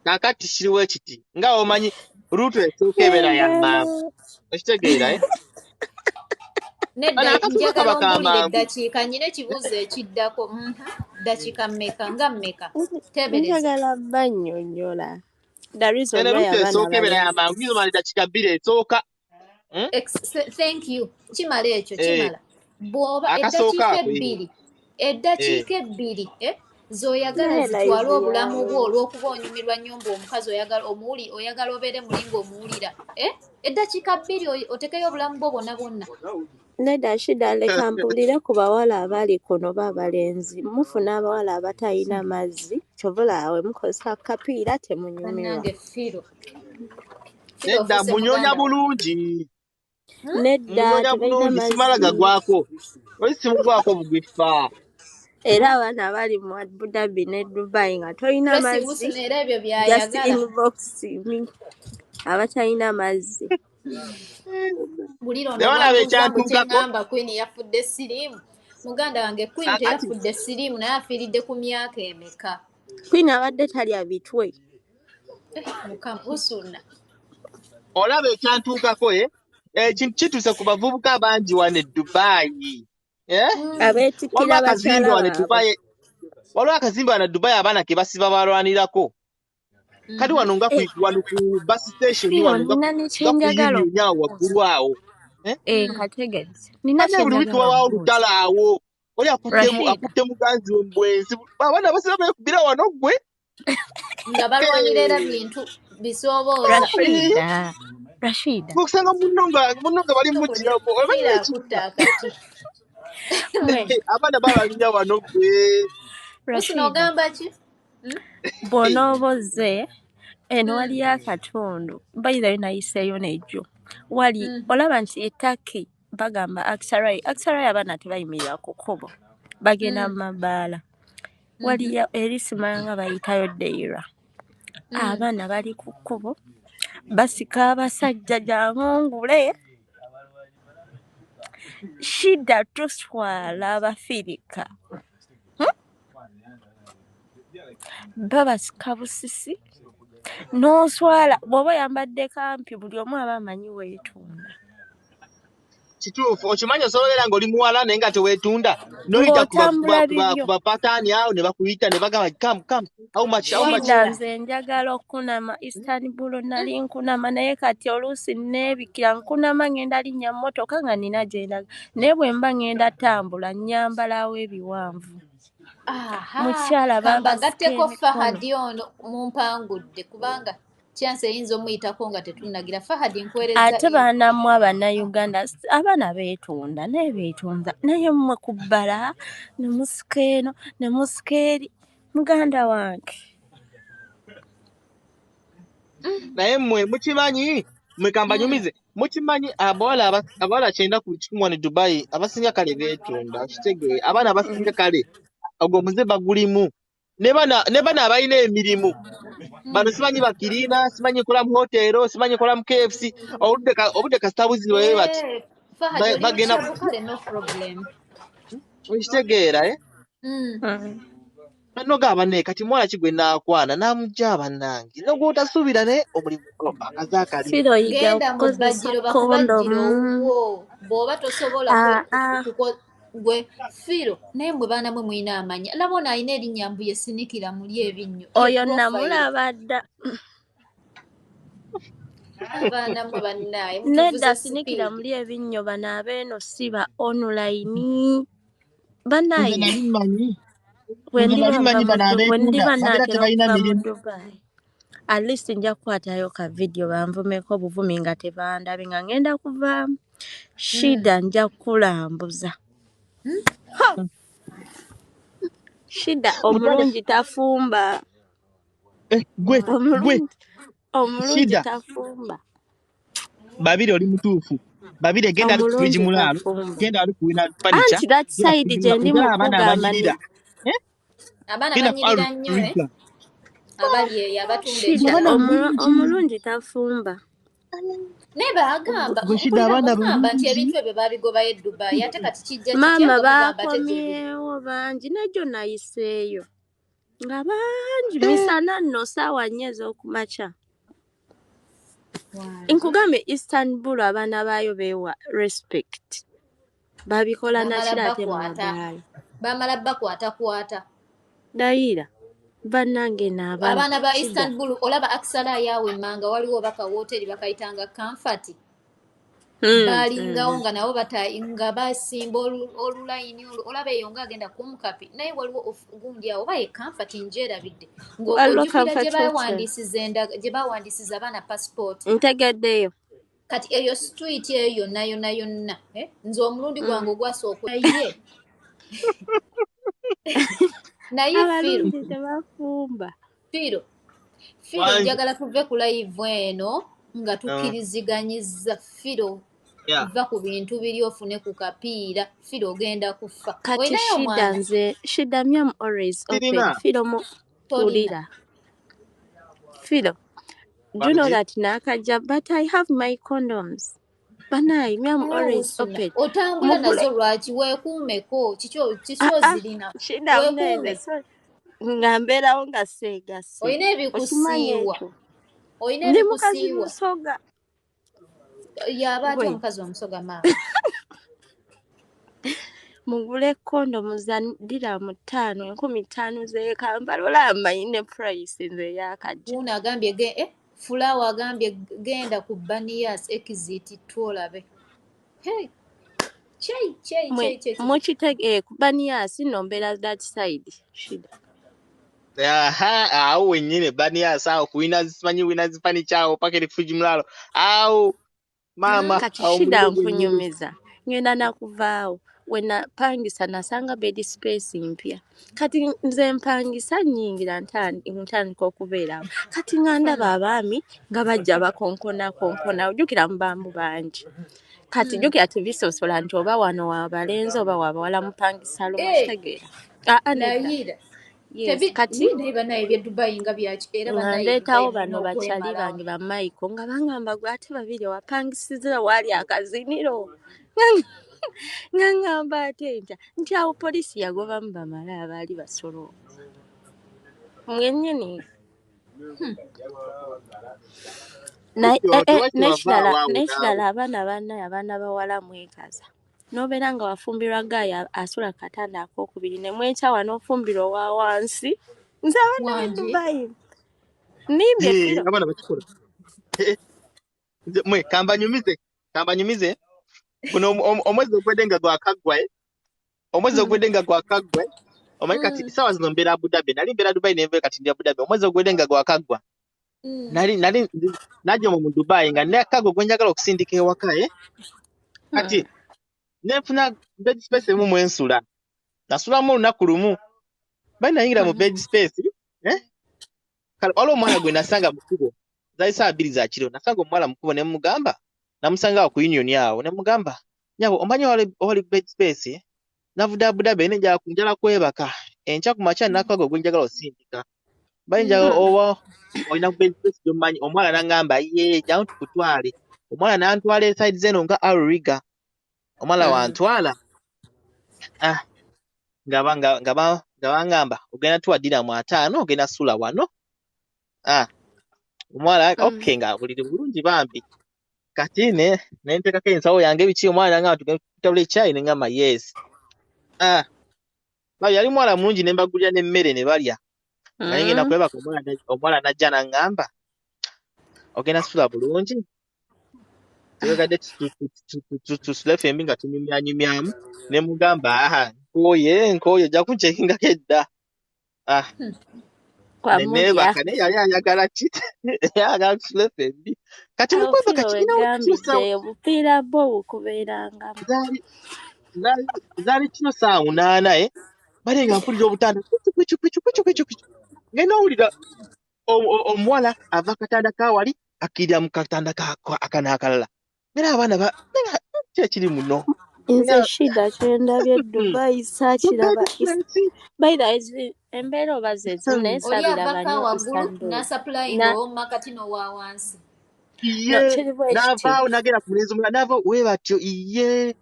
Kaakati kiriwo ekiti nga omanyi route esooka ebeera ya mangu, okitegeera, eh? Nedda, Bano akasooka njagala kaba ka ombuulire mangu. eddakiika. Nnyina ekibuuzo ekiddako. Ddakiika mmeka? Nga mmeka? Teebereza. Njagala bannyonnyola the reason Eno why route abaana esooka ebeera ya abalenzi mangu, yinza omala eddakiika 2 esooka. Thank you. Kimala ekyo, Eh, kimala. Bw'oba akasooka eddakiika ako, eh. 2, eddakiika 2, eh, z'oyagala Naye zitwale live obulamu bwo yawe. olw'okuba onyumirwa nnyo mbu omukazi oyagala omuwuli oyagala obeere muli ng'omuwulira, eh? Eddakiika 2 otekeyo obulamu bwo bwonna bwonna. Nedda Shida, leka mbuulire ku bawala abali kuno oba abalenzi. Mufuna abawala abatalina mazzi, kyova olaba we mukozesa akapiira temunyumirwa. Bannange Firo. Firo Nedda, ofuuse munyonya muganda. bulungi. Nedda, Munyonya tebalina bulungi, simala mazzi. gagwako. Oli simugwako bugwifa. Era abaana abali mu Abu Dhabi ne Dubai nga tolina Tracy mazzi, Wilson era ebyo just by'ayagala. inbox me. Abatalina mazzi. Bulira ono Naye olaba bw'ambuuza mbu ekyantuukako. kyeŋŋamba Queen yafudde siriimu. Muganda wange Queen Kaakati teyafudde siriimu, naye afiiridde ku myaka emeka? Queen abadde talya bitwe. Eh, Mukama Usuna. Olaba ekyantuukako, eh? Ekintu kituuse ku bavubuka bangi wano e Dubai. Eh? Abeetikkira Waliwo akazimbe bakyala wano e baabwe. Dubai, waliwo akazimbe wano e Dubai abaana ke basiba balwanirako. Kali wano nga Eh, wano ku bus station Firo, wano nga nina ne nga kye ku njagala Union awo waggulu awo. Eh? Eh, nkategedde. Nina Bane kye buli wiiki njagala wabaawo okubuuza. olutalo awo. Oli akuttemu Rashida, akutte muganzi we mu bwenzi. Abaana abasinga beekubira wano ggwe. Nga balwanira era Hey! bintu bisoobooza. Rashida, Rashida. Okusanga munno nga bali Tokuli mugirako omanyi Fiira ekika. akutte akati. Mwe, Abaana balwanira wano ggwe. Husna Rashida, ogamba ki? bw'onooba ozze eno waliyo akatundu, bayirayo nayiseeyo nejjo. Wali olaba nti e Turkey bagamba Aksaray, Aksaray abaana tebayimirira ku kkubo, bagenda mu mabaala. Waliyo eri simanya nga bayitayo Deira. Abaana bali ku kkubo basika abasajja jangungule. Shida tuswala Abafirika. Babasika busisi n'oswala bw'oba oyambadde kampi buli omu aba amanyi weetunda. Kituufu, okimanyi osobola obeera ng'oli muwala naye nga teweetunda n'oyita ku ba- ku Ng'otambula ba- ku ba- bibyo. ku bapataani awo ne bakuyita ne bagamba, "Come, come, how much, how much?" Shida, Wabula nze njagala okunama Istanbul nali nkunama naye kati oluusi neebikira nkunama ngenda linnya mmotoka nga nina gye ndaga naye bwe mba ngenda tambula nnyambalawo ebiwanvu. Aha, Mukyala babasika kambagatteko emikono. Fahadi ono mumpangudde kubanga chance eyinza omuyitako nga tetunnagira. Fahadi, nkuweereza Ate baanammwe Abannayuganda abaana beetunda naye beetunda naye mmwe ku bbala ne musika eno ne musika eri muganda wange. Naye mmwe mukimanyi, mmwe kambanyumize, mukimanyi abawala 90% wano e Dubai abasinga kale beetunda, kitegeere abaana abasinga kale ogwo omuze bagulimu ne bano abalina emirimu bano simanyi bakirina, simanyi kola mu hotero, simanyi kola mu KFC, obudde kasita buziba bwe bati Eh, Fahadi oli bagenda mukyavu kale, no problem. Okitegeera, eh? Nogamba naye kati muwala ki gwe naakwana n'amugja bannange nogwotasuubira naye omulimu akaze akalimu. Firo yiga Genda mu okukozesa bbajjiro bakubajjire kondomu. owuwo bw'oba tosobola Aa, gwe Firo naye mwe baana mwe mulina amanya laba ono alina erinnya mbu ye sinikira muli ebinnyo ye Oyo profile. namulaba dda. Abaana mwe bannaaye Nedda mutuvuze sinikira sipiidi. muli ebinnyo bano abeeno si ba online. Nze Bannaaye nali mmanyi bwe nze ndiba nali nva mmanyi mu bano bwe abeetunda ndiba babeera naatera tebalina okuva mu mirimu. Dubai at least nja kukwatayo ka video banvumeko obuvumi nga tebandabe nga ngenda kuvaamu. Shida nja kukulambuza. Shida Mutale omulungi tafumba. Eh, gwe gwe Omulungi Shida tafumba. Babiri oli mutuufu babiri genda ali ku Omulungi fridge mulaalo tafumba. Genda ali ku wina furniture. Anti that Genda ku side fridge gye ndi mulaalo abaana mukugamba abanyirira ni Eh? Abaana Genda ku banyirira nnyo eh? Alriga Abali eyo abatunda Shida abaana ekyalaani. bulungi omulungi tafumba. Naye bagamba gwe Shida mpulira abaana mugamba nti bulungi. Ebintu ebyo babigobayo e Dubai ate kati kijja kitya Maama nga mugamba ate gye biri? baakomyewo bangi nejjo nayiseeyo nga bangi misana nno ssaawa 4 ez'okumakya. Wangi. Nkugambye Istanbul abaana baayo beewa respect babikola Bamala nakira ate mu bakwata mabaala. Bamala bakwatakwata. Dayira bannange n'abaana Abaana ba Shida. Istanbul olaba Aksara yaawe emmanga waliwo baka wooteri bakayitanga Comfort baalingawo nga nabo nga basimba olulayini olwo olaba eyo nga agenda kumukapi naye waliwo gundi awo oba ye Comfort ngyerabidde Waliwo ng'ojjukira gye Comfort Hotel. bawandiisiza gye bawandiisiza abaana passport. Ntegeddeyo. Kati eyo street eyo yonna yonna yonna, eh? Nze omulundi gwange ogwasooka naye Firo Abalungi tebafumba. Firo Firo Wangi. Njagala tuve ku live eno nga tukkiriziganyizza Firo va ku bintu biri ofune ku kapiira. Firo ogenda kufa. Kati Olinayo Shida omwana? Nze Shida me am always open. Sirina. Firo mu Tolina? Wulira Firo, do you know Wangi. that nakajja but I have my condoms banayi me am always Husna open. Otambula Mugule nazo lwaki? Weekuumeko kiki kiki Ah, ah, ozirina? Shida munange Weekuume. so nga mbeerawo nga seegasse Olina okimanyi ebikusiiwa ekyo olina ndi mukazi ebikusiiwa. Musoga. Yaba atya Gwe omukazi omusoga maama? Mugule kondomu za diramu 5 5,000 z'e Kampala olaba mmanyi ne price nze eyakajja. Wuuno agambye Fulaawa agambye genda ku Baniyas exit twolabe. Hey, chei chei Mwe chei chei chei. mukitege Baniyasi nno mbeera that side Shida. Aha, awo wennyini Baniyasi awo ku Winners, simanyi Winners Furniture awo paka eri Fuji Mulalo awo maama Kati awo Shida muliro gwennyini. nkunyumiza ngenda nakuvaawo we napangisa nasanga bed space mpya kati nze mpangisa nnyingira ntandika okubeerawo kati nga ndaba abaami nga bajja bakonkona konkona ojjukira mubaamu bangi kati jjukira tebisosola nti oba wano wabalenzi oba wabawala mupangisa lumu Eh, kitegeera aa nedda layira yes tebi kati naye banaye ebye Dubai nga byaki era nga banaye Dubai ndeetawo mulina bano bakyali okwemalawo. bange ba Michael nga bangamba gwe ate babiri wapangisiza waali akaziniro nga ŋŋamba ate ntya nti awo poliisi yagobamu bamala abaali basolo mwennyini. Naye Ekyo tewaki n'ekirala wavaawo awo n'ekirala naawe. abaana bannaye abaana bawala mwekaza n'obeera nga wafumbirwa gaaya asula ku katanda akookubiri ne mwekyawa n'ofumbirwa owa wansi nze abaana b'e Wangi. Dubai nnimbye Eh, firo abaana bakikola. Eh, nze mwe kambanyumize guno omwezi ogwedde nga gwakaggwa eh? Omwezi ogwedde nga gwakaggwa eh? Omanyi kati essaawa zino mbeera Abu Dhabi, nali mbeera Dubai nenva kati ndi Abu Dhabi. Omwezi ogwedde nga gwakaggwa nali najja mu Dubai nga nakago gwe njagala okusindika ewaka eh? Kati nenfuna bed space emu mwensula, nasulamu olunaku lumu bali nayingira mu bed space eh? Kale waliwo omwana gwe nasanga mu kkubo, zaali ssaawa 2 za kiro, nasanga omuwala mu kkubo ne mugamba, namusanga awo ku union awo ne mugamba, nyabo omanyi wali bed space eh? Navudde Abu Dhabi ne njala kwebaka enkya ku makya nakago gwe njagala osindika bali njagala oba olina bed space gy'omanyi. Omuwala n'aŋŋamba ye jangu tukutwale. Omuwala n'antwala eside zeno nga Alriga. Omuwala wantwala ah, nga baŋŋamba ogenda tuwa diramu 50 ogenda sula wano. Ah, omuwala okay nga buliri bulungi bambi. Kati ne nteekako ensawo yange biki, omwana n'aŋŋamba tugende tutabule ekyayi ne ŋŋamba yes. Ah, yali muwala mulungi ne mbagulira n'emmere ne balya. Naye ngenda kwebaka omuwala n'ajja n'aŋŋamba ogenda sula bulungi, tuyagadde tusule ffembi nga tunyumyanyumyamu. Ne mugamba aha nkooye ojja kunkyekingako edda. Ah, ne neebaka naye yali ayagala ki yali ayagala tusule ffembi. Kati mu Awo kwebaka Firo kirina wegambidde okukyusa obupiira bwo bukubeerangamu. Zaali kino ssaawa 8 eh? Bali nga mpulira obutanda kwicu kwicu kwicu kwicu kwicu. Ngenda owulira omuwala ava katanda ka wali akkirira mu katanda akano akalala. Era abaana ki ekiri muno? Nze Shida kye ndabye Dubai saakiraba. By the way, embeera oba ze zimu naye Oli saabiraba avako nnyo waggulu Istanbul. n'asupplyinga ow'omumakati n'owa wansi. No, Ye kiri bwe kiti. n'avaawo n'agenda ku mulenzi omulala n'ava we batyo ye.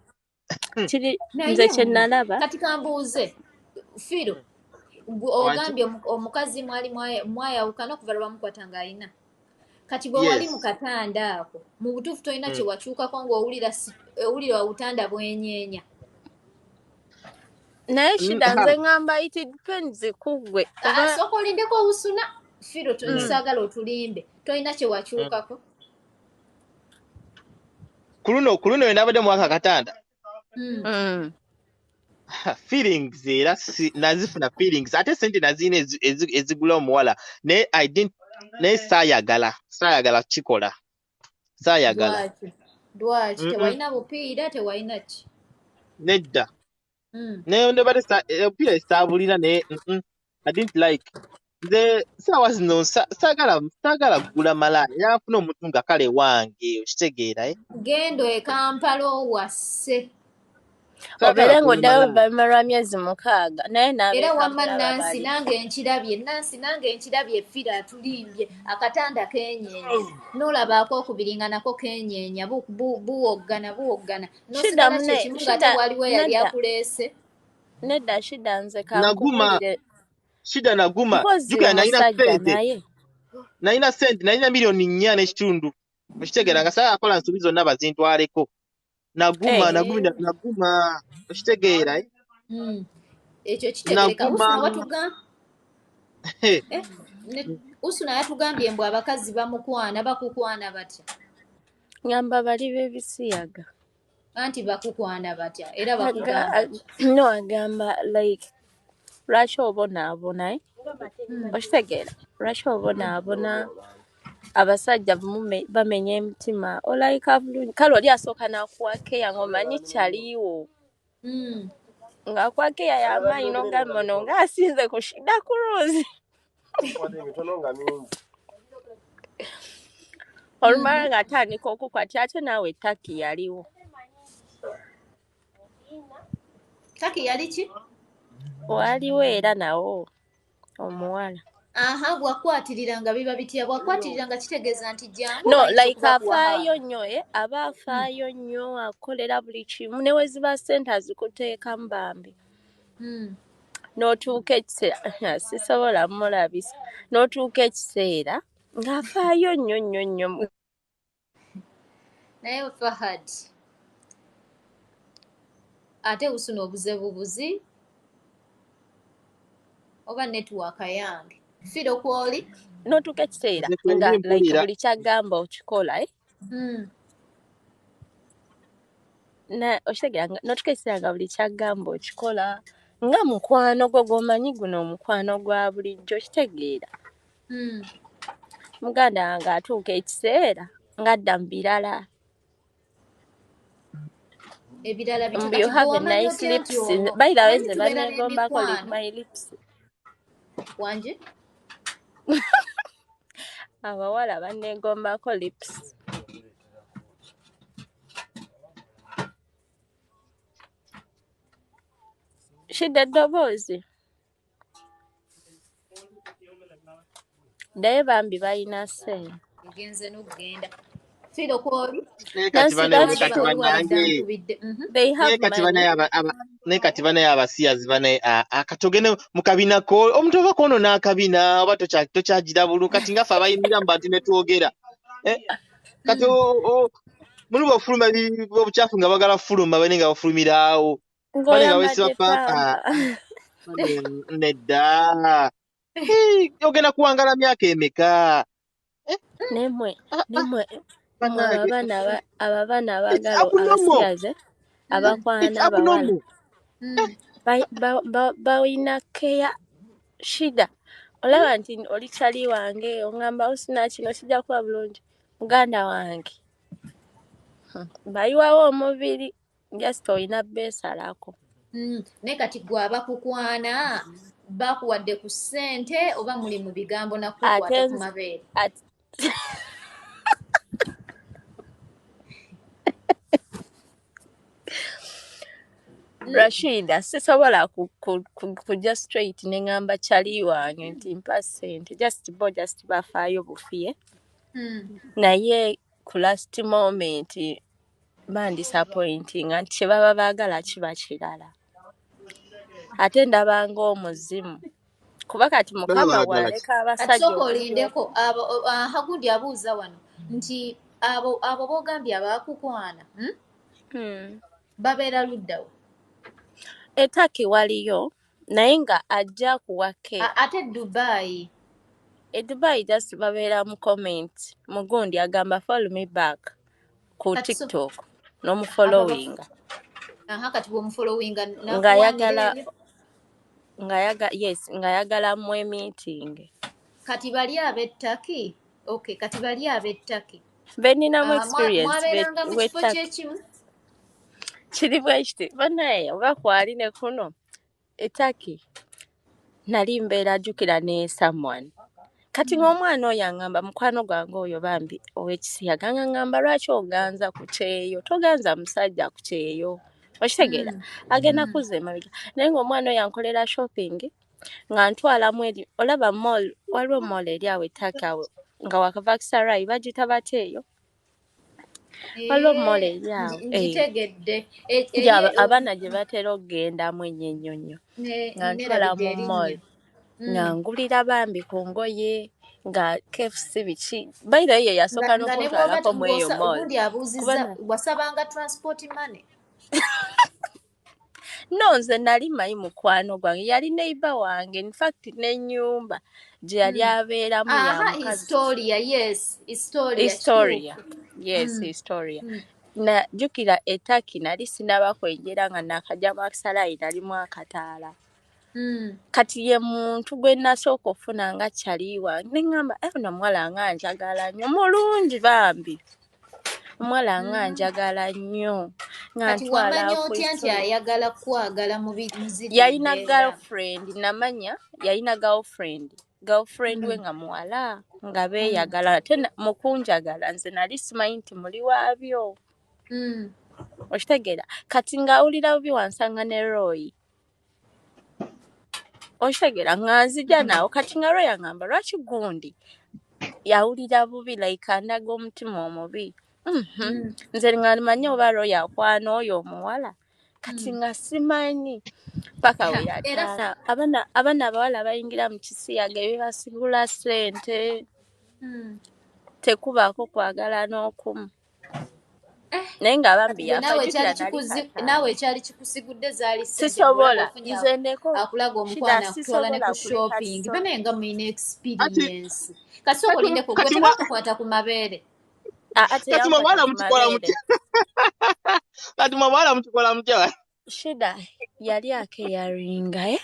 Kiri Naye nze kye nalaba. Kati kambuuze Firo, gwe ogambye omukazi mwali mwayawukana okuva lwe bamukwata ng'alina. Kati bwe wali mu katanda ako mu butuufu tolina kye wakyukako ng'owulira owulira obutanda bwenyeenya. Naye Shida nze ŋŋamba it depends ku ggwe. Ah, sooka olindeko obusuna Firo, saagala otulimbe, tolina kye wakyukako. Ku luno we nabadde mu aka katanda. Feelings era nazifuna feelings ate sente nazirina ezigula omuwala naye I didn't naye saayagala kukikola saayagala. Lwaki? Tewalina bupiira, tewalina ki? Nedda. Naye ndabadde obupiira saabulina naye I didn't like. Nze ssaawa zino saagala kugula malaaya, njagala nfune omuntu nga kale wange okitegeera eh? Genda e Kampala owase. Obeere ng'oddayo oluvannyuma lwa myezi 6 naye Era wamma n'abeekampala Nansi babali. nange nkirabye, Nansi nange nkirabye Firo atulimbye akatanda keenyeenya n'olaba akookubiri nga nako keenyeenya buwoggana buwoggana Shida n'osigala mune kye kimu ng'ate Shida waliwo eyali nedda akuleese. nedda Shida nze Naguma kankubuulire Shida naguma mpozzi jjukira nalina omusajja ssente naye nalina ssente nalina miliyoni 4.5 okitegeera nga saagala kukola nsobi zonna bazintwaleko. Naguma naguma naguma okitegeera eh? Ekyo kitegeereka. Naguma. Usuna yatugambye mbu abakazi bamukwana bakukwana batya? Ngamba bali b'ebisiyaga. Anti bakukwana batya era bakugamba ki? No, agamba like lwaki obonaabona, eh? Okitegeera, lwaki obonaabona, abasajja bamenya emitima, olayika bulungi, kale oli asooka n'akuwa keya ng'omanyi kyaliwo, ng'akuwa keya y'amaanyi n'ogamba ono ng'asinze ku Shida Cruz. Olumala ng'atandika okukwatya, ate naawe Taki yaliwo. Taki yali ki? Waliwo era nawo omuwala. Aha, bw'akwatirira nga biba bitya? Bw'akwatirira nga kitegeeza nti jangu, No, bayinza like okubakuwa afaayo haaga. nnyo, eh? Aba afaayo nnyo, akolera buli kimu, ne we ziba ssente azikuteekamu bambi. N'otuuka ekiseera, sisobola mulabisa, n'otuuka ekiseera ng'afaayo nnyo nnyo nnyo. Naye Fahad, ate busuna obuze bubuzi oba network yange. Firo kwoli? N'otuuka ekiseera Nze kwe nga ndi like mpulira. buli kyagamba okikola, eh? Na okitegeera n'otuuka ekiseera nga buli kyagamba okikola nga mukwano gwo gw'omanyi, guno omukwano gwa bulijjo, okitegeera. Muganda wange atuuka ekiseera ng'adda mu birala. Ebirala bitya? Mbu you Kati have gwe a wamanyi nice otya nti lips. ono By the way, omanyi nze tubeera baneegombako n'emikwano. My lips. Wangi? Abawala banneegombako lips. Shida eddoboozi. Naye bambi balina ssente. Egenze n'okugenda. Firo kwoli? Naye kati Nancy, banaye, that's kati true. Waliwo abadde bannange. ankubidde. They Naye have kati money. banaye naye kati banaye abasiyazi banaye, kati ogende mu kabina ko omuntu oba kwono n'akabina oba tokyagira bulungi, kati nga ffe abayimirira mu bantu ne twogera. Eh, kati muli bw'ofuluma obukyafu nga bagala fuluma, bane nga bafulumira awo. Bane nga Ng'oyambadde weesiba pampa. Nedda. Eh, ogenda kuwangala myaka emeka? Eh, Nemwe, nemwe, mwe bannange. abo abaana It's abaagala abnormal. abasiyaze abakwana It's abawala. abnormal. Balina keya. Shida, olaba nti oli kyali wange, oŋŋamba osina kino kijja kuba bulungi, muganda wange. Bayiwawo omubiri, just olina beesalako. Naye kati gwe abakukwana bakuwadde ku ssente oba muli mu bigambo nakukwata Ate ku nze mabeere? Rashida, sisobola kujja straight ne ŋŋamba kyali wange nti mpa ssente. Just bo just bafaayo bufiye. Naye ku last moment bandisappointinga nti kye baba baagala kiba kirala. Ate ndaba ng'omuzimu. Kuba kati Baba Mukama baagala ki? bw'aleka Kati abasajja sooka okujja olindeko, abo Hagundi abuuza wano nti abo b'ogambye abaakukwana, Babeera ludda wa? E Turkey waliyo, naye nga ajja kuwa keya. Ate Dubai? E Dubai just babeera mu comment, mugundi agamba follow me back ku Kati so TikTok abo n'omufollowinga. Aha, kati bw'omufollowinga n'akuwanira Ng'ayagala ebyo? Ng'ayaga yes, ng'ayagala mwe meeting. Kati bali ab'e Turkey? Okay, kati bali ab'e Turkey. Be nninamu experience Mwabeeranga mu w'e kifo Turkey. kyekimu? Kiri bwe kiti, bannaye oba kwali ne kuno e Turkey nali mbeera jjukira ne someone. Kati ng'omwana oyo aŋŋamba, mukwano gwange oyo bambi ow'ekisiyaga, ng'aŋŋamba lwaki oganza ku kyeyo, toganza musajja ku kyeyo. Okitegeera? Agenda kuzza emabega. Naye ng'omwana oyo ankolera shopping nga ntwalamu eri, olaba mall, waliwo mall eri awo e Turkey awo nga wakava Aksaray, bagiyita batya eyo? Waliwo mall eri awo. Ngitegedde. Nti abaana gye batera okugendamu ennyo ennyo nnyo. Nga ntwala Nerabidde mu erinnya. mall. Nga ngulira bambi ku ngoye nga KFC biki. By the way, ye yasooka Nga ne bw'oba n'okuntwalako mu eyo mall. Gundi abuuzizza Kuba wasabanga transport money? No, nze nali mmanyi mukwano gwange, yali neighbor wange. In fact, n'ennyumba gye yali abeeramu ya Aha, mukazi. Historia, yes, historia, Historia. kituufu. Yes, Historia. Najjukira e Turkey nali sinaba kwenjera nga nakajja mu Aksaray, nalimu akataala. Kati ye muntu gwe nasooka okufuna nga kyali wange, ne ŋŋamba, "Eh, ono omuwala nga njagala nnyo, mulungi bambi, omuwala nga njagala nnyo," nga Kati ntwala wamanya ku otya nti ssomero. ayagala kwagala mu ziri Yalina embeera? girlfriend, namanya yalina girlfriend, girlfriend we nga muwala, nga beeyagala. Ate mu kunjagala nze nali simanyi nti muli waabyo. Okitegeera? Kati ng'awulira bubi wansanga ne Roy, okitegeera, nga nzija naawo. Kati nga Roy aŋŋamba lwaki gundi yawulira bubi, like andaga omutima omubi. Nze nga manyi oba Roy akwana oyo omuwala. Kati nga simanyi paka we Era yataana. Abaana abawala bayingira mu kisiyaga, ebibasigula ssente, tekubaako kwagala n'okumu. Eh, Naye nga bambi kati gwe yafa. naawe Jjukira ekyali nali kataano. Naawe ekyali kikusigudde zaali ssente. Sisobola. Ofunye Nze ndeko akulaga Shida, omukwano, akutwala ne sisobola ku kuleka shopping. kisolo. Banaye nga mulina Ati experience. Kasooka kati olindeko, gwe kati mwa tebakukwata ku mabeere? Aa, Kati teyankwata mwabawala ku mukikola mabeere. mutya? Kati mwabawala mukikola mutya? Shida yali akeyaringa, eh?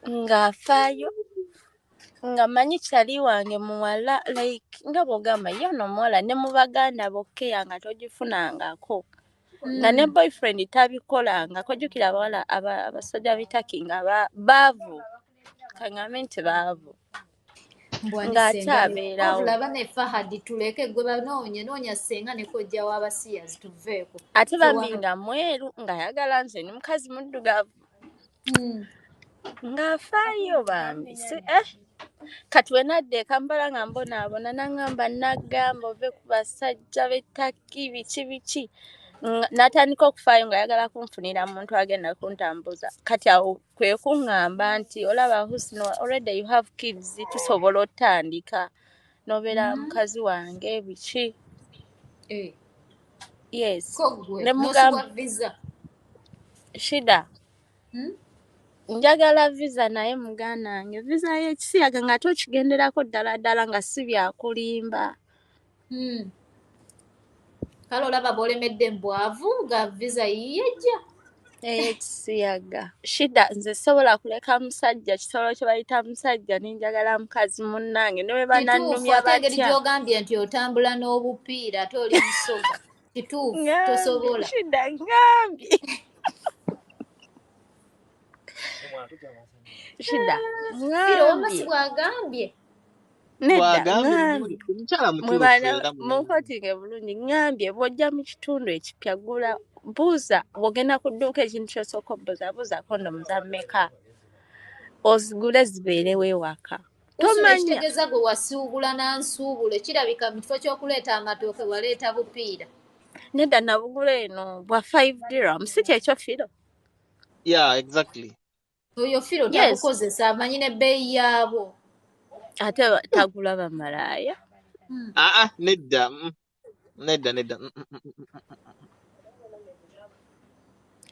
Ng'afaayo, nga manyi kyali wange muwala, like nga bw'ogamba ye ono omuwala ne mu baganda bokkeya nga togifunangako, nga ne boyfriend tabikolangako. Jjukira abawala abasajja b'e Turkey nga baavu, kaŋŋambe nti baavu. Mbwani Ng'ate senga abeerawo. Wabula bane Fahadi, tuleke gwe banoonye, noonya senga ne kojja w'abasiyazi, tuveeko. Ate bambi nga mweru, ng'ayagala nze ni mukazi muddugavu. Ng'afaayo bambi si, eh. Kati we nadda e Kampala nga mbonaabona, n'aŋŋamba, nagamba ove ku basajja b'e Turkey, biki biki. N'atandika okufaayo ng'ayagala kunfunira muntu agenda kuntambuza. Kati awo kwe kuŋŋamba nti olaba Husna, already you have kids, tusobola otandika n'obeera mukazi wange, biki. Eh. Yes. Ko gwe Ne mugamba n'osubwa visa? Shida, njagala visa, naye muganda wange, visa y'ekisiyaga nga tokigenderako ddala ddala, nga si byakulimba. Kale olaba bw'olemedde mbwavu nga visa yiyejja. Ey'ekisiyaga, Shida, nze sobola kuleka musajja, kisolo kye bayita musajja, nenjagala mukazi munnange ne bwe Kituufu. banannumya Ate engeri batya. gy'ogambye nti otambula n'obupiira, ate oli musoga, kituufu. Ngambye. Tosobola. Shida, ngambye, Shida. Firo wamma si Ngambye. bw'agambye. Nedda. Bwagambye. Ngambye. Omukyala mwe mutuufu. bana Era mulungi. Munkotinge bulungi. Ŋŋambye bw'ojja mu kitundu ekipya, gula, buuza. Bw'ogenda ku dduuka, ekintu ky'osooka obuuza, buuza kondomu za mmeka, ozigule zibeerewo ewaka. Usula. Tomanya. Ekitegeeza gwe wasuubula n'ansuubule, kirabika mu kifo ky'okuleeta amatooke waleeta bupiira. Nedda, nabugula eno bwa 5 dirham, si kyekyo, Firo? Yeah, exactly. Oyo Firo Yes. tabukozesa, amanyi n'ebbeeyi yaabwo. Ate tagula bamalaaya. Aa, nedda. Nedda, nedda. Naye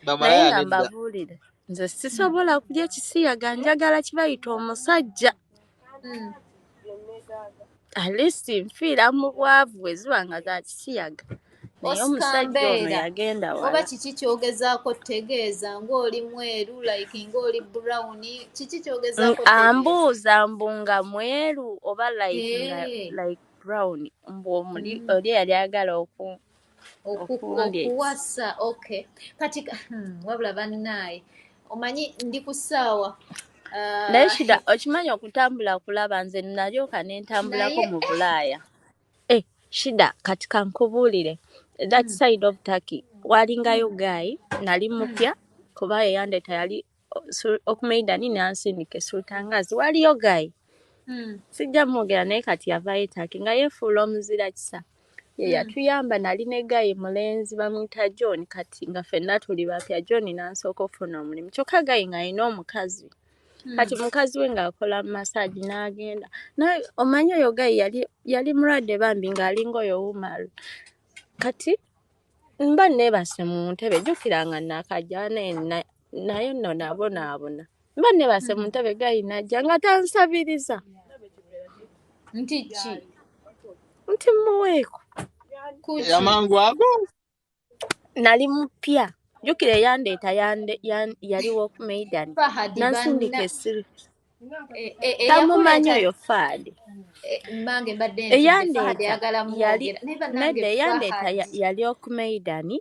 Bamalaya nga nedda. Mbabuulire, nze sisobola kulya ekisiyaga, njagala kibayita omusajja. At least nfiira mu bwavu bwe ziba nga za kisiyaga, naye Oscar omusajja ono Mbeera, yagenda oba wala. Kiki kyogezaako tegeeza ng'oli mweru, like ng'oli brown, kiki kyogezaako tegeeza? Ambuuza mbu nga mweru oba like nga like brown, mbu omuli oli eyali ayagala okundya. Okuwasa, okay. Kati wabula bannaaye, omanyi ndi ku ssaawa Naye Shida, okimanyi okutambula kulaba, nze nalyoka ne ntambulako Naye mu Bulaaya. Eh, Shida, kati kankubuulire, that side of Turkey walingayo guy, nali mupya kuba yeyandeeta yali Okumeidani, nansindika e Sultangazi, waliyo guy, sijja mwogera, naye kati yavaayo e Turkey nga yeefuula omuzira kisa ye. Yatuyamba, nali ne guy mulenzi bamuyita John. Kati nga ffenna tuli bapya, John n'ansooka okufuna omulimu, kyokka guy ng'alina omukazi. Kati mukazi we ng'akola massage, n'agenda naye omanyi oyo guy yali mulwadde bambi, ng'alinga oyo Umaru. Kati mba neebase mu ntebe, jjukira nga nakajja, naye nno nabonaabona, mba neebase mu ntebe, guy najja nga tansabiriza. Nti ki? Nti muweeko. Kuki? Amangu ago. Nali mupya, jjukira eyandeeta yali Walkmaiden. Fahadi Nansindika banna essiri. Tamumanyi eyakuleeta oyo Fahadi. Mange mbadde ntidde Fahadi Eyandeeta ayagala yali mwogera naye bannange. Nedda, eyandeeta Fahadi. Yali Okmaidan.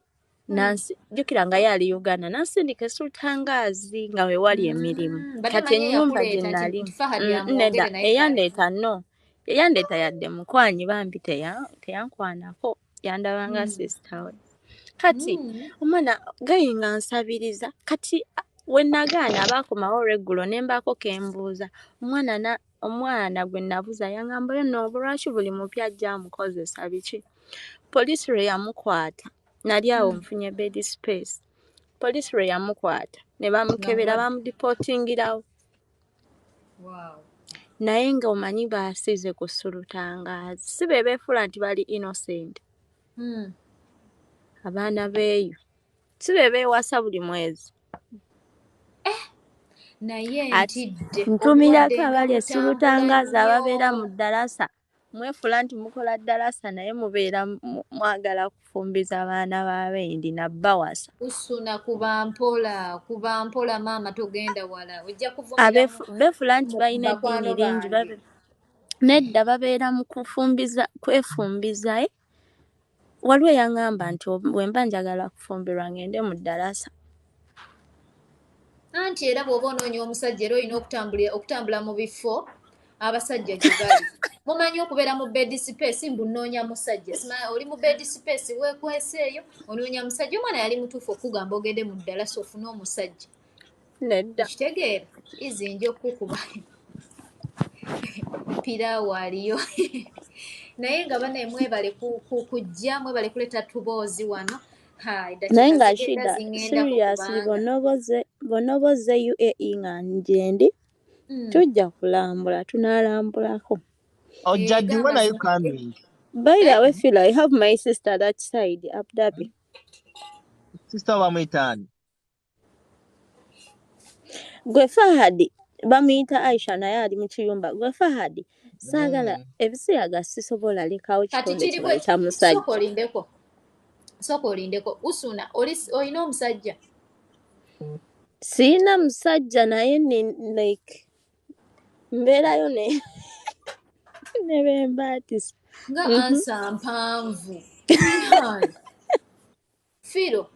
Nansi jjukira nga ye ali Uganda, nansindika e Sultan Ghazi nga we wali emirimu. Mbadde Kati manyi ennyumba gye eyakuleeta nti nali nti Fahadi nedda. Amwogere naye kale. Eyandeeta no, eyandeeta yadde mukwanyi bambi teyankwanako, yandabanga sister we. Kati omwana gayi nga nsabiriza. Kati we nagaana abaakomawo olweggulo ne mbaako ke mbuuza omwana omwana gwe nabuuza yangamba, "Oyo nno lwaki buli mupya ajja amukozesa biki?" Poliisi lwe yamukwata, nali awo nfunye bed space, poliisi lwe yamukwata ne Nga bamukebera, mulwadde. Bamudeportingirawo. Naye ng'omanyi baasize ku Sultan Ghazi, si be beefuula nti bali innocent. Abaana beeyo si be beewasa buli mwezi. Naye Ati ntidde ntumirako obulwadde nga abali e butambula Sultan Ghazi ababeera nnyo. Mu ddalasa, mwefuula nti mukola ddalasa naye mubeera mwagala kufumbiza baana b'abendi nabbawasa. Usuna, kuba mpola, kuba mpola maama, togenda wala, ojja kuvumira Beefuula nti mu balina eddiini bakwano lingi. Bange. Nedda, babeera mu kufumbiza kwefumbiza, eh? Waliwo eyaŋŋamba nti bwe mba njagala kufumbirwa ngende mu ddalasa. Anti era bw'oba onoonya omusajja era olina okutambula mu bifo abasajja gye bali. Mumanyi okubeera mu bed space mbu nnoonya musajja. Oli mu bed space weekweseeyo onoonya musajja. Omwana yali mutuufu okugamba ogende mu ddalasa ofune omusajja. Nedda. Okitegeera izi nja okukuba piraawo aliyo. Naye nga banaye mwebale kujja, mwebale kuleeta tuboozi wano. Ha, Naye eddakiika nga zigenda Shida, ziŋŋendako seriously, kubanga bonna oba ozze UAE nga njendi, tujja kulambula, tunaalambulako. Ojja ddi? Gamba When are you zino coming? By the Eh? way, Phil, I have my sister that side, Abu Dhabi. Sister bamuyita ani? Gwe Fahadi, bamuyita Aisha naye ali mu kiyumba. Gwe Fahadi, saagala ebisiyaga, sisobola lekawo Kati kitonde kiri bwe kibayita musajja. Sooka olindeko, sooka olindeko. Usuna, oli olina omusajja? Sirina musajja naye ni like mbeerayo ne bembaatisa. Nga answer mpanvu. Hai. Firo,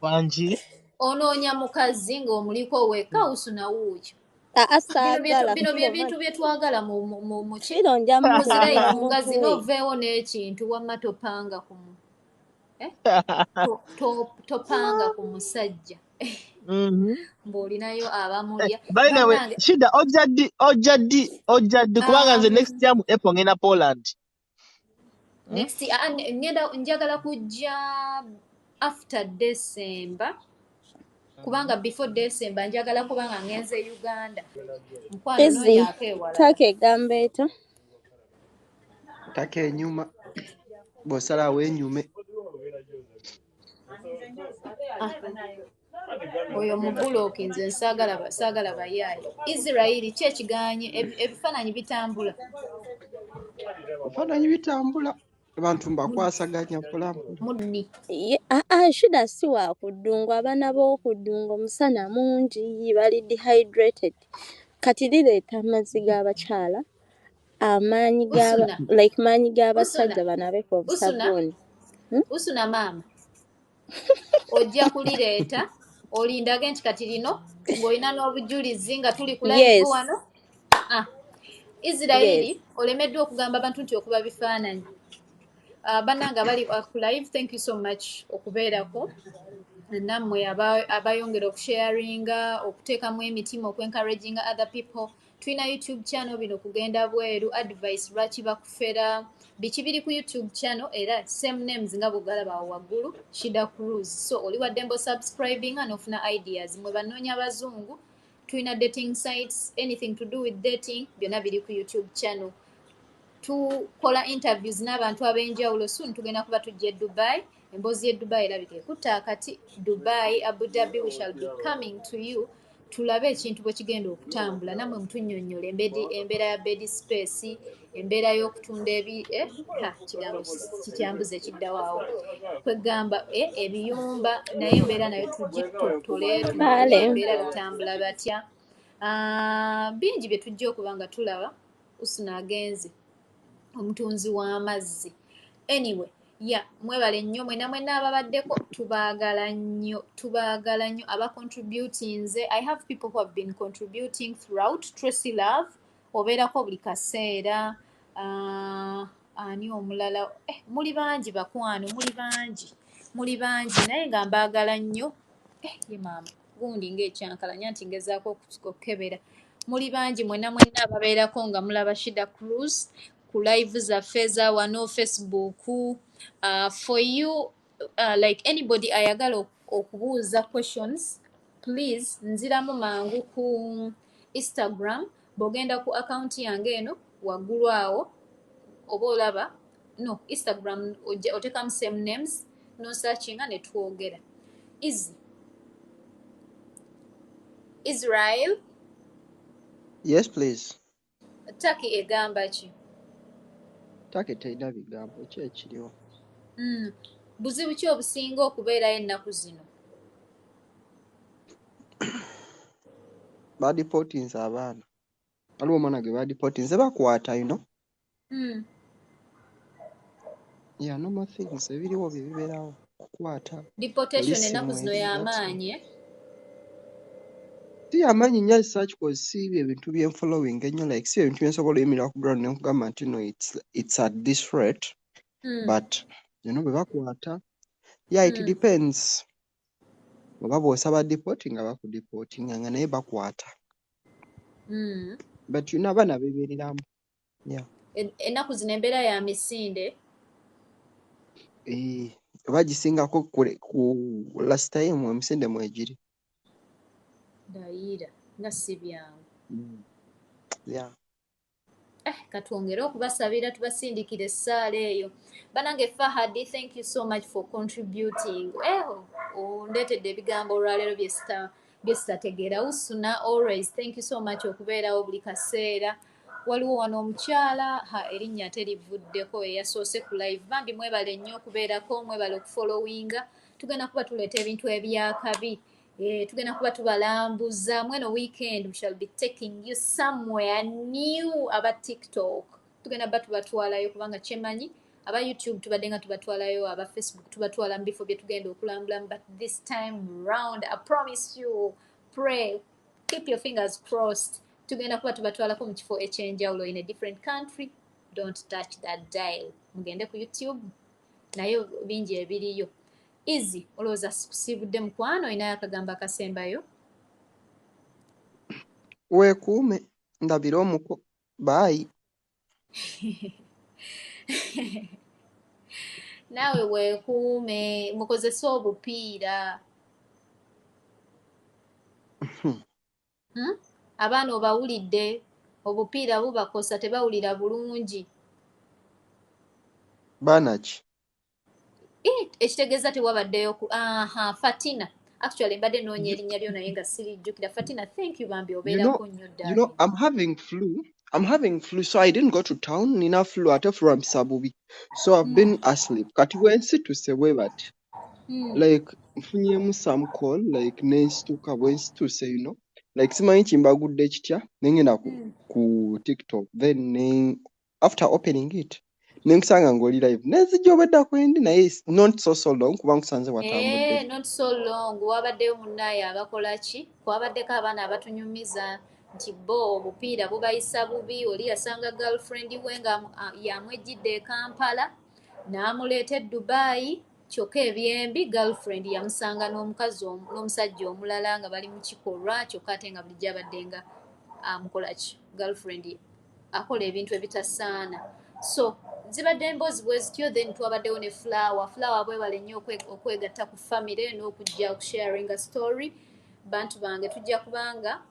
Wangi. Onoonya mukazi ng'omuliko wekka, Usuna wuuyo. Aa, Bino bye saagala bino bye Firo bintu bye twagala mu ki Firo nja mu mukuba zi live nga zino. mukuwe. Oveewo n'ekintu wamma topanga ku mu eh? Topanga ku musajja ng'olinayo abamulya. By the way, Bannange. Shida, ojja ddi? Ojja ddi? Ojja ddi? Kubanga nze next year mu April ngenda Poland. Next ah, ngenda, njagala kujja after December kubanga before December njagala kuba nga ngenze Uganda. Mukwano, Ezi noonyaako ewalala. Taaka egamba etya? Taka enyuma bw'osalawo enyume. Ah, oyo mubulooki, nze saagala bayaaye. Israeli ki ekiganye? Ebifaananyi bitambula. Ebifaananyi bitambula, abantu mbakwasaganya mpolampola. Munni. Aa, Shida si wa ku ddungu. Abaana b'oku ddungu omusana mungi, bali dehydrated. Kati lireeta amazzi g'abakyala, amaanyi g'aba Usuna. Like maanyi Usuna. g'abasajja banaabeko Usuna. obusabuuni. Usuna maama, ojja kulireeta olindage nti kati lino ng'olina n'obujulizi nga tuli ku live wano. Ah, Isirairi, olemeddwa okugamba abantu nti okuba bifaananyi. Bannange abali ku live, thank you so much okubeerako nammwe abayongera okusharinga, okuteekamu emitima, okwencouraginga other people. Tulina YouTube channel, bino kugenda bweru, advice, lwaki bakufera, biki biri ku YouTube channel era same names nga bw'ogalaba awo waggulu, Shida Cruz. So oli waddembe osubscribinga n'ofuna ideas. Mwe banoonya abazungu, tulina dating sites, anything to do with dating, byonna biri ku YouTube channel. Tukola interviews n'abantu ab'enjawulo. Soon tugenda kuba tujja e Dubai. Emboozi y'e Dubai erabika ekutta akati. Dubai, Abu Dhabi, we shall be coming to you. Tulabe ekintu bwe kigenda okutambula, nammwe mutunnyonnyole embeera ya bed space, embeera y'okutunda ebi ha kigambo kikyambuza ekiddawo awo, kwegamba ebiyumba, naye embeera nayo tugitottole, tumanye embeera bitambula batya. Bingi bye tujja okuba nga tulaba. Usuna agenze, omutunzi w'amazzi. Anyway, ya mwebale nnyo mwena mwena ababaddeko, tubaagala nnyo, tubaagala nnyo aba contributinze. I have people who have been contributing throughout. Tracy Love, obeerako buli kaseera. Ani omulala? Muli bangi bakwano, muli bangi, muli bangi, naye nga mbaagala nnyo. Ye maama gundi ng'ekyankalanya nti ngezaako okukebera. Muli bangi mwena mwena ababeerako nga mulaba Shida Cruz ku live zaffe eza wano Facebook. For you, like anybody ayagala okubuuza questions, please nziramu mangu ku Instagram. Bw'ogenda ku account yange eno waggulu awo oba olaba no Instagram, oteekamu same names nosearchinga ne twogera. Easy Israel. Yes, please. Turkey egamba ki? Turkey terina bigambo, ki ekiriwo? Buzibu ki obusinga okubeerayo ennaku zino? Badeportinze abaana. Waliwo omwana gwe badeportinze, bakwata. Yeah, normal things ebiriwo bye bibeerawo, kukwata. Deportation ennaku zino y'amaanyi, eh? Si yamaanyi nnyo as such, 'cause si bye bintu bye following ennyo, like si ebintu bye nsobola oyimirira ku ground ne nkugamba nti no, it's at this rate. But bwe bakwata, yeah, it depends oba bw'osaba deport nga bakudeportinga nga naye bakwata. But abaana beebeereramu, yeah. Ennaku zino embeera ya misinde. Eh, oba gisingako ku last time, emisinde mwegiri. Ndayira nga si byangu. Yeah. Katwongere okubasabira, tubasindikira essaala eyo. Banange, Fahadi, thank you so much for contributing. Ondeetedde ebigambo olwaleero byesitategeera. Usuna, always thank you so much okubeerawo buli kaseera. Waliwo wano omukyala, ha, erinnya ate livuddeko, eyasoose ku live. Bambi mwebale nnyo okubeerako, mwebale okufollowinga. Tugenda kuba tuleeta ebintu ebyakabi. Tugenda kuba tubalambuza mweno weekend. We shall be taking you somewhere new. Aba TikTok tugenda ba tubatwalayo, kubanga kyemanyi aba YouTube tubadde nga tubatwalayo, aba Facebook tubatwala mu bifo bye tugenda okulambulamu, but this time round, I promise you, pray, keep your fingers crossed, tugenda kuba tubatwalako mu kifo ekyenjawulo in a different country. Don't touch that dial. Mugende ku YouTube, naye bingi ebiriyo. Easy, olowooza sikusiibudde mukwano? Olinayo akagambo akasembayo? Weekuume, ndabire omuko, bye. Naawe weekuume, mukozese obupiira. Abaana obawulidde, obupiira bubakosa, tebawulira bulungi. Baana ki? Ekitegeeza tewabaddeyo ku aha Fatina. Actually mbadde noonya erinnya lyo naye nga sirijjukira. Fatina, thank you bambi, obeerako nnyo. You know, I'm having flu. I'm having flu, so I didn't go to town. Nina flu, ate flu ampisa bubi. So I've been asleep. Kati bwe nsituse bwe bati. Like nfunyemu some call, like nensituka bwe nsituse. Like simanyi kimbagudde kitya, ne ngenda ku TikTok. Then ne, after opening it, ne nkusanga ng'oli live. Nenzijja obwedda kwendi, naye not so so long kuba nkusanze watambudde. Not so long. Wabaddeyo munnaaye abakola ki? Kwabaddeko abaana abatunyumiza nti bo obupiira bubayisa bubi. Oli yasanga girlfriend we nga yamwejjidde e Kampala n'amuleeta e Dubai, kyokka ebyembi girlfriend yamusanga n'omukazi n'omusajja omulala nga bali mu kikolwa, kyokka ate nga bulijjo abadde nga amukola ki, girlfriend akola ebintu ebitasaana. So zibadde emboozi bwe zityo. Then twabaddewo ne Flower. Flower, bwebale nnyo okwegatta ku family n'okujja okusharinga story. Bantu bange, tujja kubanga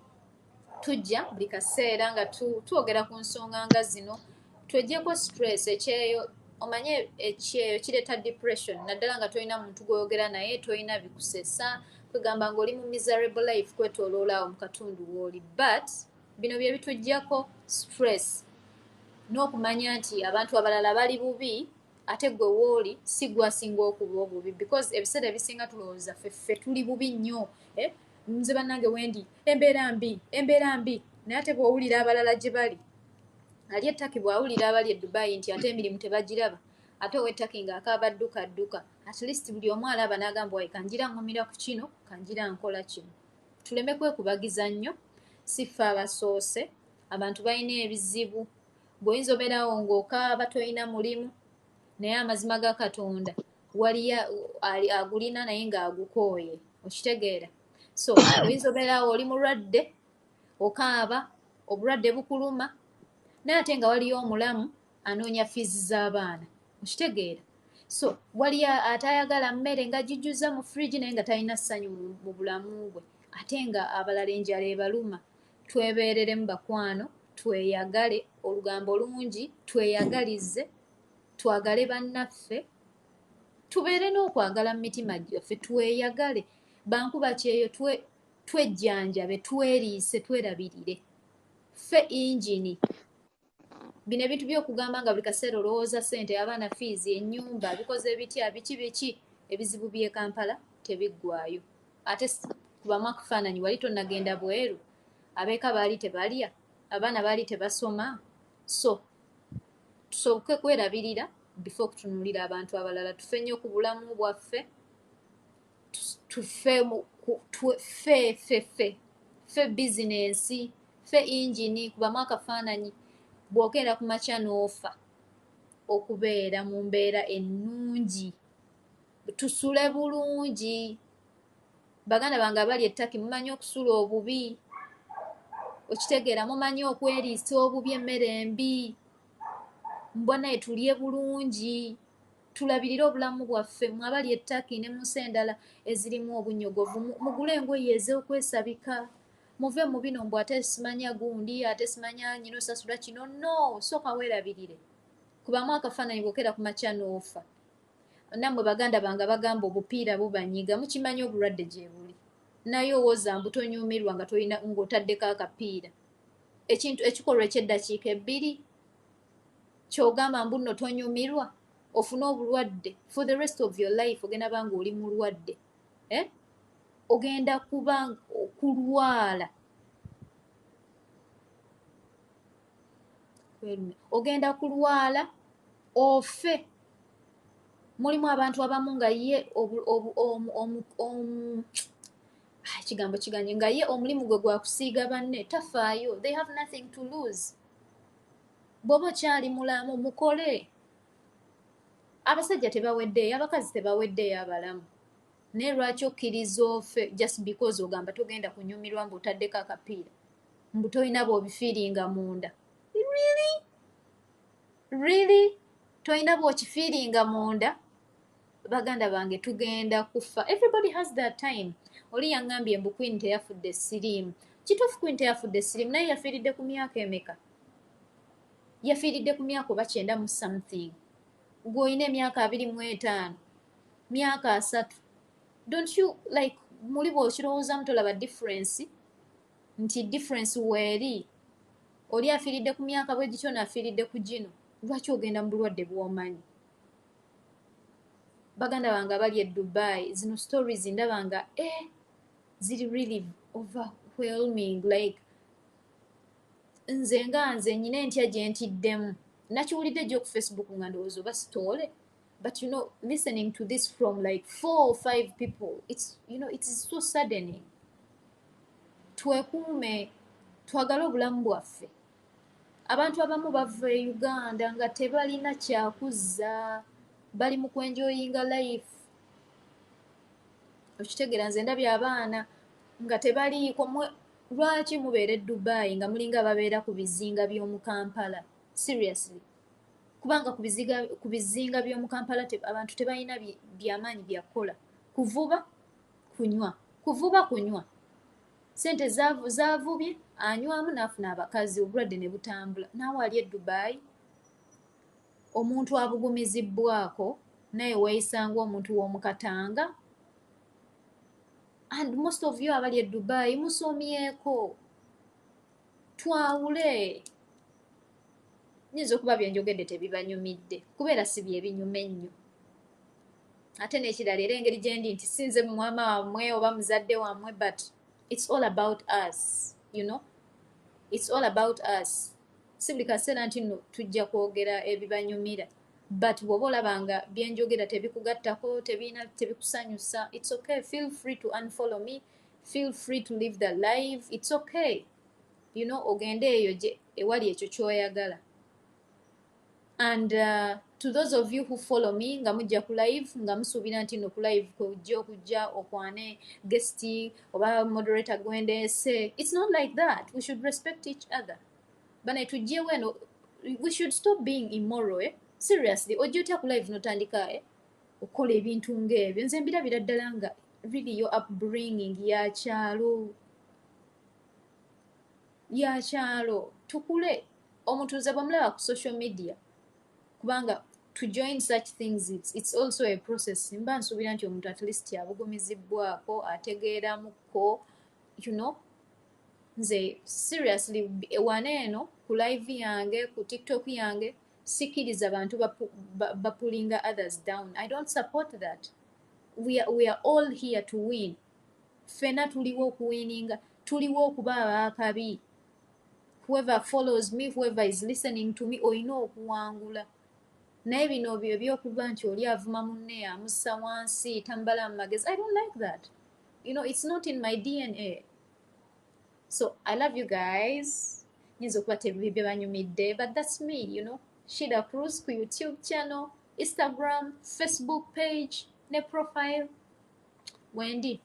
tujja buli kaseera nga twogera ku nsonga nga zino, tweggyeko stress. Ekyeyo, omanye ekyeyo kireeta depression, naddala nga tolina muntu gw'oyogera naye, tolina bikusesa. Kwegamba ng'oli mu miserable life kwetooloola awo mu katundu w'oli, but bino bye bituggyako stress n'okumanya nti abantu abalala bali bubi, ate gwe wooli si gwe asinga okuba obubi, because ebiseera ebisinga tulowooza ffe ffe tuli bubi nnyo, eh? Nze bannange wendi embeera mbi, embeera mbi, naye ate bw'owulira abalala gye bali, ali e Turkey bw'awulira abali e Dubai nti ate emirimu tebagiraba, ate ow'e Turkey ng'akaaba dduka dduka, at least buli omu alaba n'agamba, "Wayi, kanjira ŋŋumira ku kino, kanjira nkola kino." Tuleme kwekubagiza nnyo, si ffe abasoose. Abantu balina ebizibu. Bw'oyinza obeerawo ng'okaaba tolina mulimu, naye amazima ga Katonda waliyo agulina naye ng'agukooye, okitegeera? So oyinza obeerawo oli mulwadde, okaaba, obulwadde bukuluma, naye ate nga waliyo omulamu anoonya fiizi z'abaana, okitegeera? So waliyo atayagala mmere nga gijjuza mu fridge naye nga talina ssanyu mu bulamu bwe, ate nga abalala enjala ebaluma. Twebeereremu bakwano, tweyagale, olugambo lungi, tweyagalize, twagale bannaffe, tubeere n'okwagala mu mitima gyaffe, tweyagale. Bankuba kyeyo, twejjanjabe, tweriise, twerabirire ffe ingini. Bino ebintu by'okugamba nga buli kaseera olowooza ssente, abaana fiizi, ennyumba bikoze bitya, biki biki, ebizibu by'e Kampala tebiggwayo. Ate kubamu akafaananyi, wali tonnagenda bweru, abeeka baali tebalya, abaana baali tebasoma. So tusoboke kwerabirira before okutunuulira abantu abalala. Tufe nnyo ku bulamu bwaffe, tufe ffe ffe ffe ffe bizinensi, ffe ingini. Kubamu akafaananyi, bw'okeera ku makya n'ofa, okubeera mu mbeera ennungi, tusule bulungi. Baganda bange abali e Turkey, mumanyi okusula obubi, okitegeera? Mumanyi okweriisa obubi, emmere embi. Mbwa naye tulye bulungi, tulabirire obulamu bwaffe. Mwe abali e Turkey ne mu nsi endala ezirimu obunnyogovu, mugule engoye ez'okwesabika, muve mu bino mbu ate simanya gundi, ate simanya nyina osasula kino. No, sooka weerabirire. Kubamu akafaananyi, bw'okeera ku makya n'ofa. Nammwe baganda bange abagamba obupiira bubanyiga, mukimanyi obulwadde gye buli, naye owooza mbu tonyumirwa nga tolina ng'otaddeko akapiira, ekintu ekikolwa eky'eddakiika 2 ky'ogamba mbu nno tonyumirwa, ofune obulwadde for the rest of your life. Ogenda ba nga oli mulwadde, eh? Ogenda kuba kulwala, ogenda kulwala ofe. Mulimu abantu abamu nga ye ekigambo kiganye, nga ye omulimu gwe gwa kusiiga banne, tafaayo. They have nothing to lose. Bw'oba okyali mulamu, mukole. Abasajja tebaweddeeyo, abakazi tebaweddeeyo, abalamu. Naye lwaki okkiriza ofe just because ogamba togenda kunyumirwa ng'otaddeko akapiira, mbu tolina bw'obifiiringa munda? Really, really, tolina bw'okifiiringa munda? Baganda bange, tugenda kufa. Everybody has that time. Oli yaŋŋambye mbu Queen teyafudde siriimu. Kituufu, Queen teyafudde siriimu, naye yafiiridde ku myaka emeka? Yafiiridde ku myaka oba 90 mu something. Gw'olina emyaka 25, myaka 30, don't you like muli bw'okirowoozamu tolaba difference, nti difference weeri? Oli afiiridde ku myaka bwe gityo, naafiiridde ku gino. Lwaki ogenda mu bulwadde bw'omanyi? Baganda bange abali e Dubai, zino stories ndaba nga ziri really overwhelming. Like nze nga nze nyina entya gye ntiddemu. Nakiwulidde gyo ku Facebook nga ndowooza oba story, but listening to this from like four or five people, it's you know it is so saddening. Twekuume, twagale obulamu bwaffe. Abantu abamu bava e Uganda nga tebalina kyakuzza, bali mu kwenjoyinga life, okitegeera? Nze ndabye abaana nga tebaliiko. Lwaki mubeera e Dubai nga mulinga ababeera ku bizinga by'omu Kampala? Seriously, kubanga ku bizinga by'omu Kampala abantu tebalina byamaanyi byakukola, kuvuba, kunywa, kuvuba, kunywa. Sente zaavubye, anywamu n'afuna abakazi, obulwadde ne butambula. Naawe ali e Dubai, omuntu abugumizibbwako, naye weeyisa ng'omuntu w'omu katanga. And most of you abali e Dubai musomyeko, twawule. Nyinza okuba byenjogedde tebibanyumidde, kubeera si byebinyuma ennyo. Ate n'ekirala, era engeri gye ndi nti sinze mwama wammwe oba muzadde wammwe, but it's all about us. It's all about us. Si buli kaseera nti nno tujja kwogera ebibanyumira, but bw'oba olaba nga byenjogera tebikugattako, tebirina, tebikusanyusa, it's okay. Feel free to unfollow me, feel free to leave the live. It's okay, ogende eyo gye ewali ekyo ky'oyagala. And to those of you who follow me nga mujja ku live nga musuubira nti no ku live kwejja okujja okwane guest oba moderator gwendeese, it's not like that. We should respect each other. Bane, tujjewo eno, we should stop being immoral, eh? Seriously, ojja otya ku live notandika, eh? Okukola ebintu ng'ebyo? Nze mbirabira ddala nga really your upbringing ya kyalo, ya kyalo. Tukule. Omuntu nze bwemulaba ku social media, kubanga to join such things, it's also a process. Mba nsuubira nti omuntu at least abugumizibbwako, ategeeramuko. Nze seriously, wana eno ku live yange, ku TikTok yange, sikiriza bantu bapullinga others down. I don't support that. We are all here to win. Ffena tuliwo okuwininga, tuliwo okuba abaakabi. Whoever follows me, whoever is listening to me, olina okuwangula. Naye bino byo ebyokuba nti oli avuma munne, amussa wansi, tambala mu magezi, I don't like that. It's not in my DNA. So I love you guys. Nyinza okuba tebibanyumidde, but that's me. Shida Cruz ku YouTube channel, Instagram, Facebook page ne profile wendi.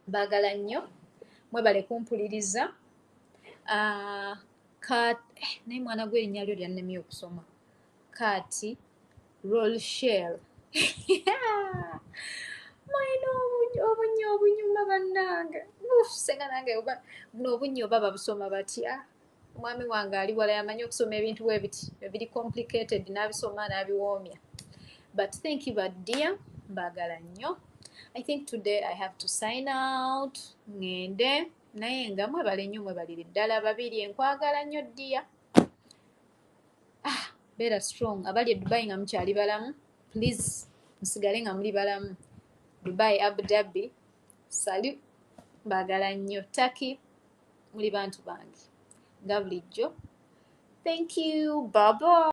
Baagala nnyo, mwebale kumpuliriza. Naye mwana gwe, erinnya lyo lyannemye okusoma. Kati Rolshell, mwina obunnya obunyuma bannange. Senga nange oba buno obunnya oba babusoma batya? Omwami wange ali wala, yamanyi okusoma ebintu bwe biti ebiri complicated, n'abisoma n'abiwoomya. But thank you, but dear, mbaagala nnyo. I think today I have to sign out, ŋŋende. Naye nga mwebale nnyo, mwebalire ddala babiri. Enkwagala nnyo, dear. Ah, beera strong. Abali e Dubai nga mukyali balamu, please musigale nga muli balamu. Dubai, Abu Dhabi, salut, mbaagala nnyo. Turkey, muli bantu bange nga bulijjo. Thank you, bye bye.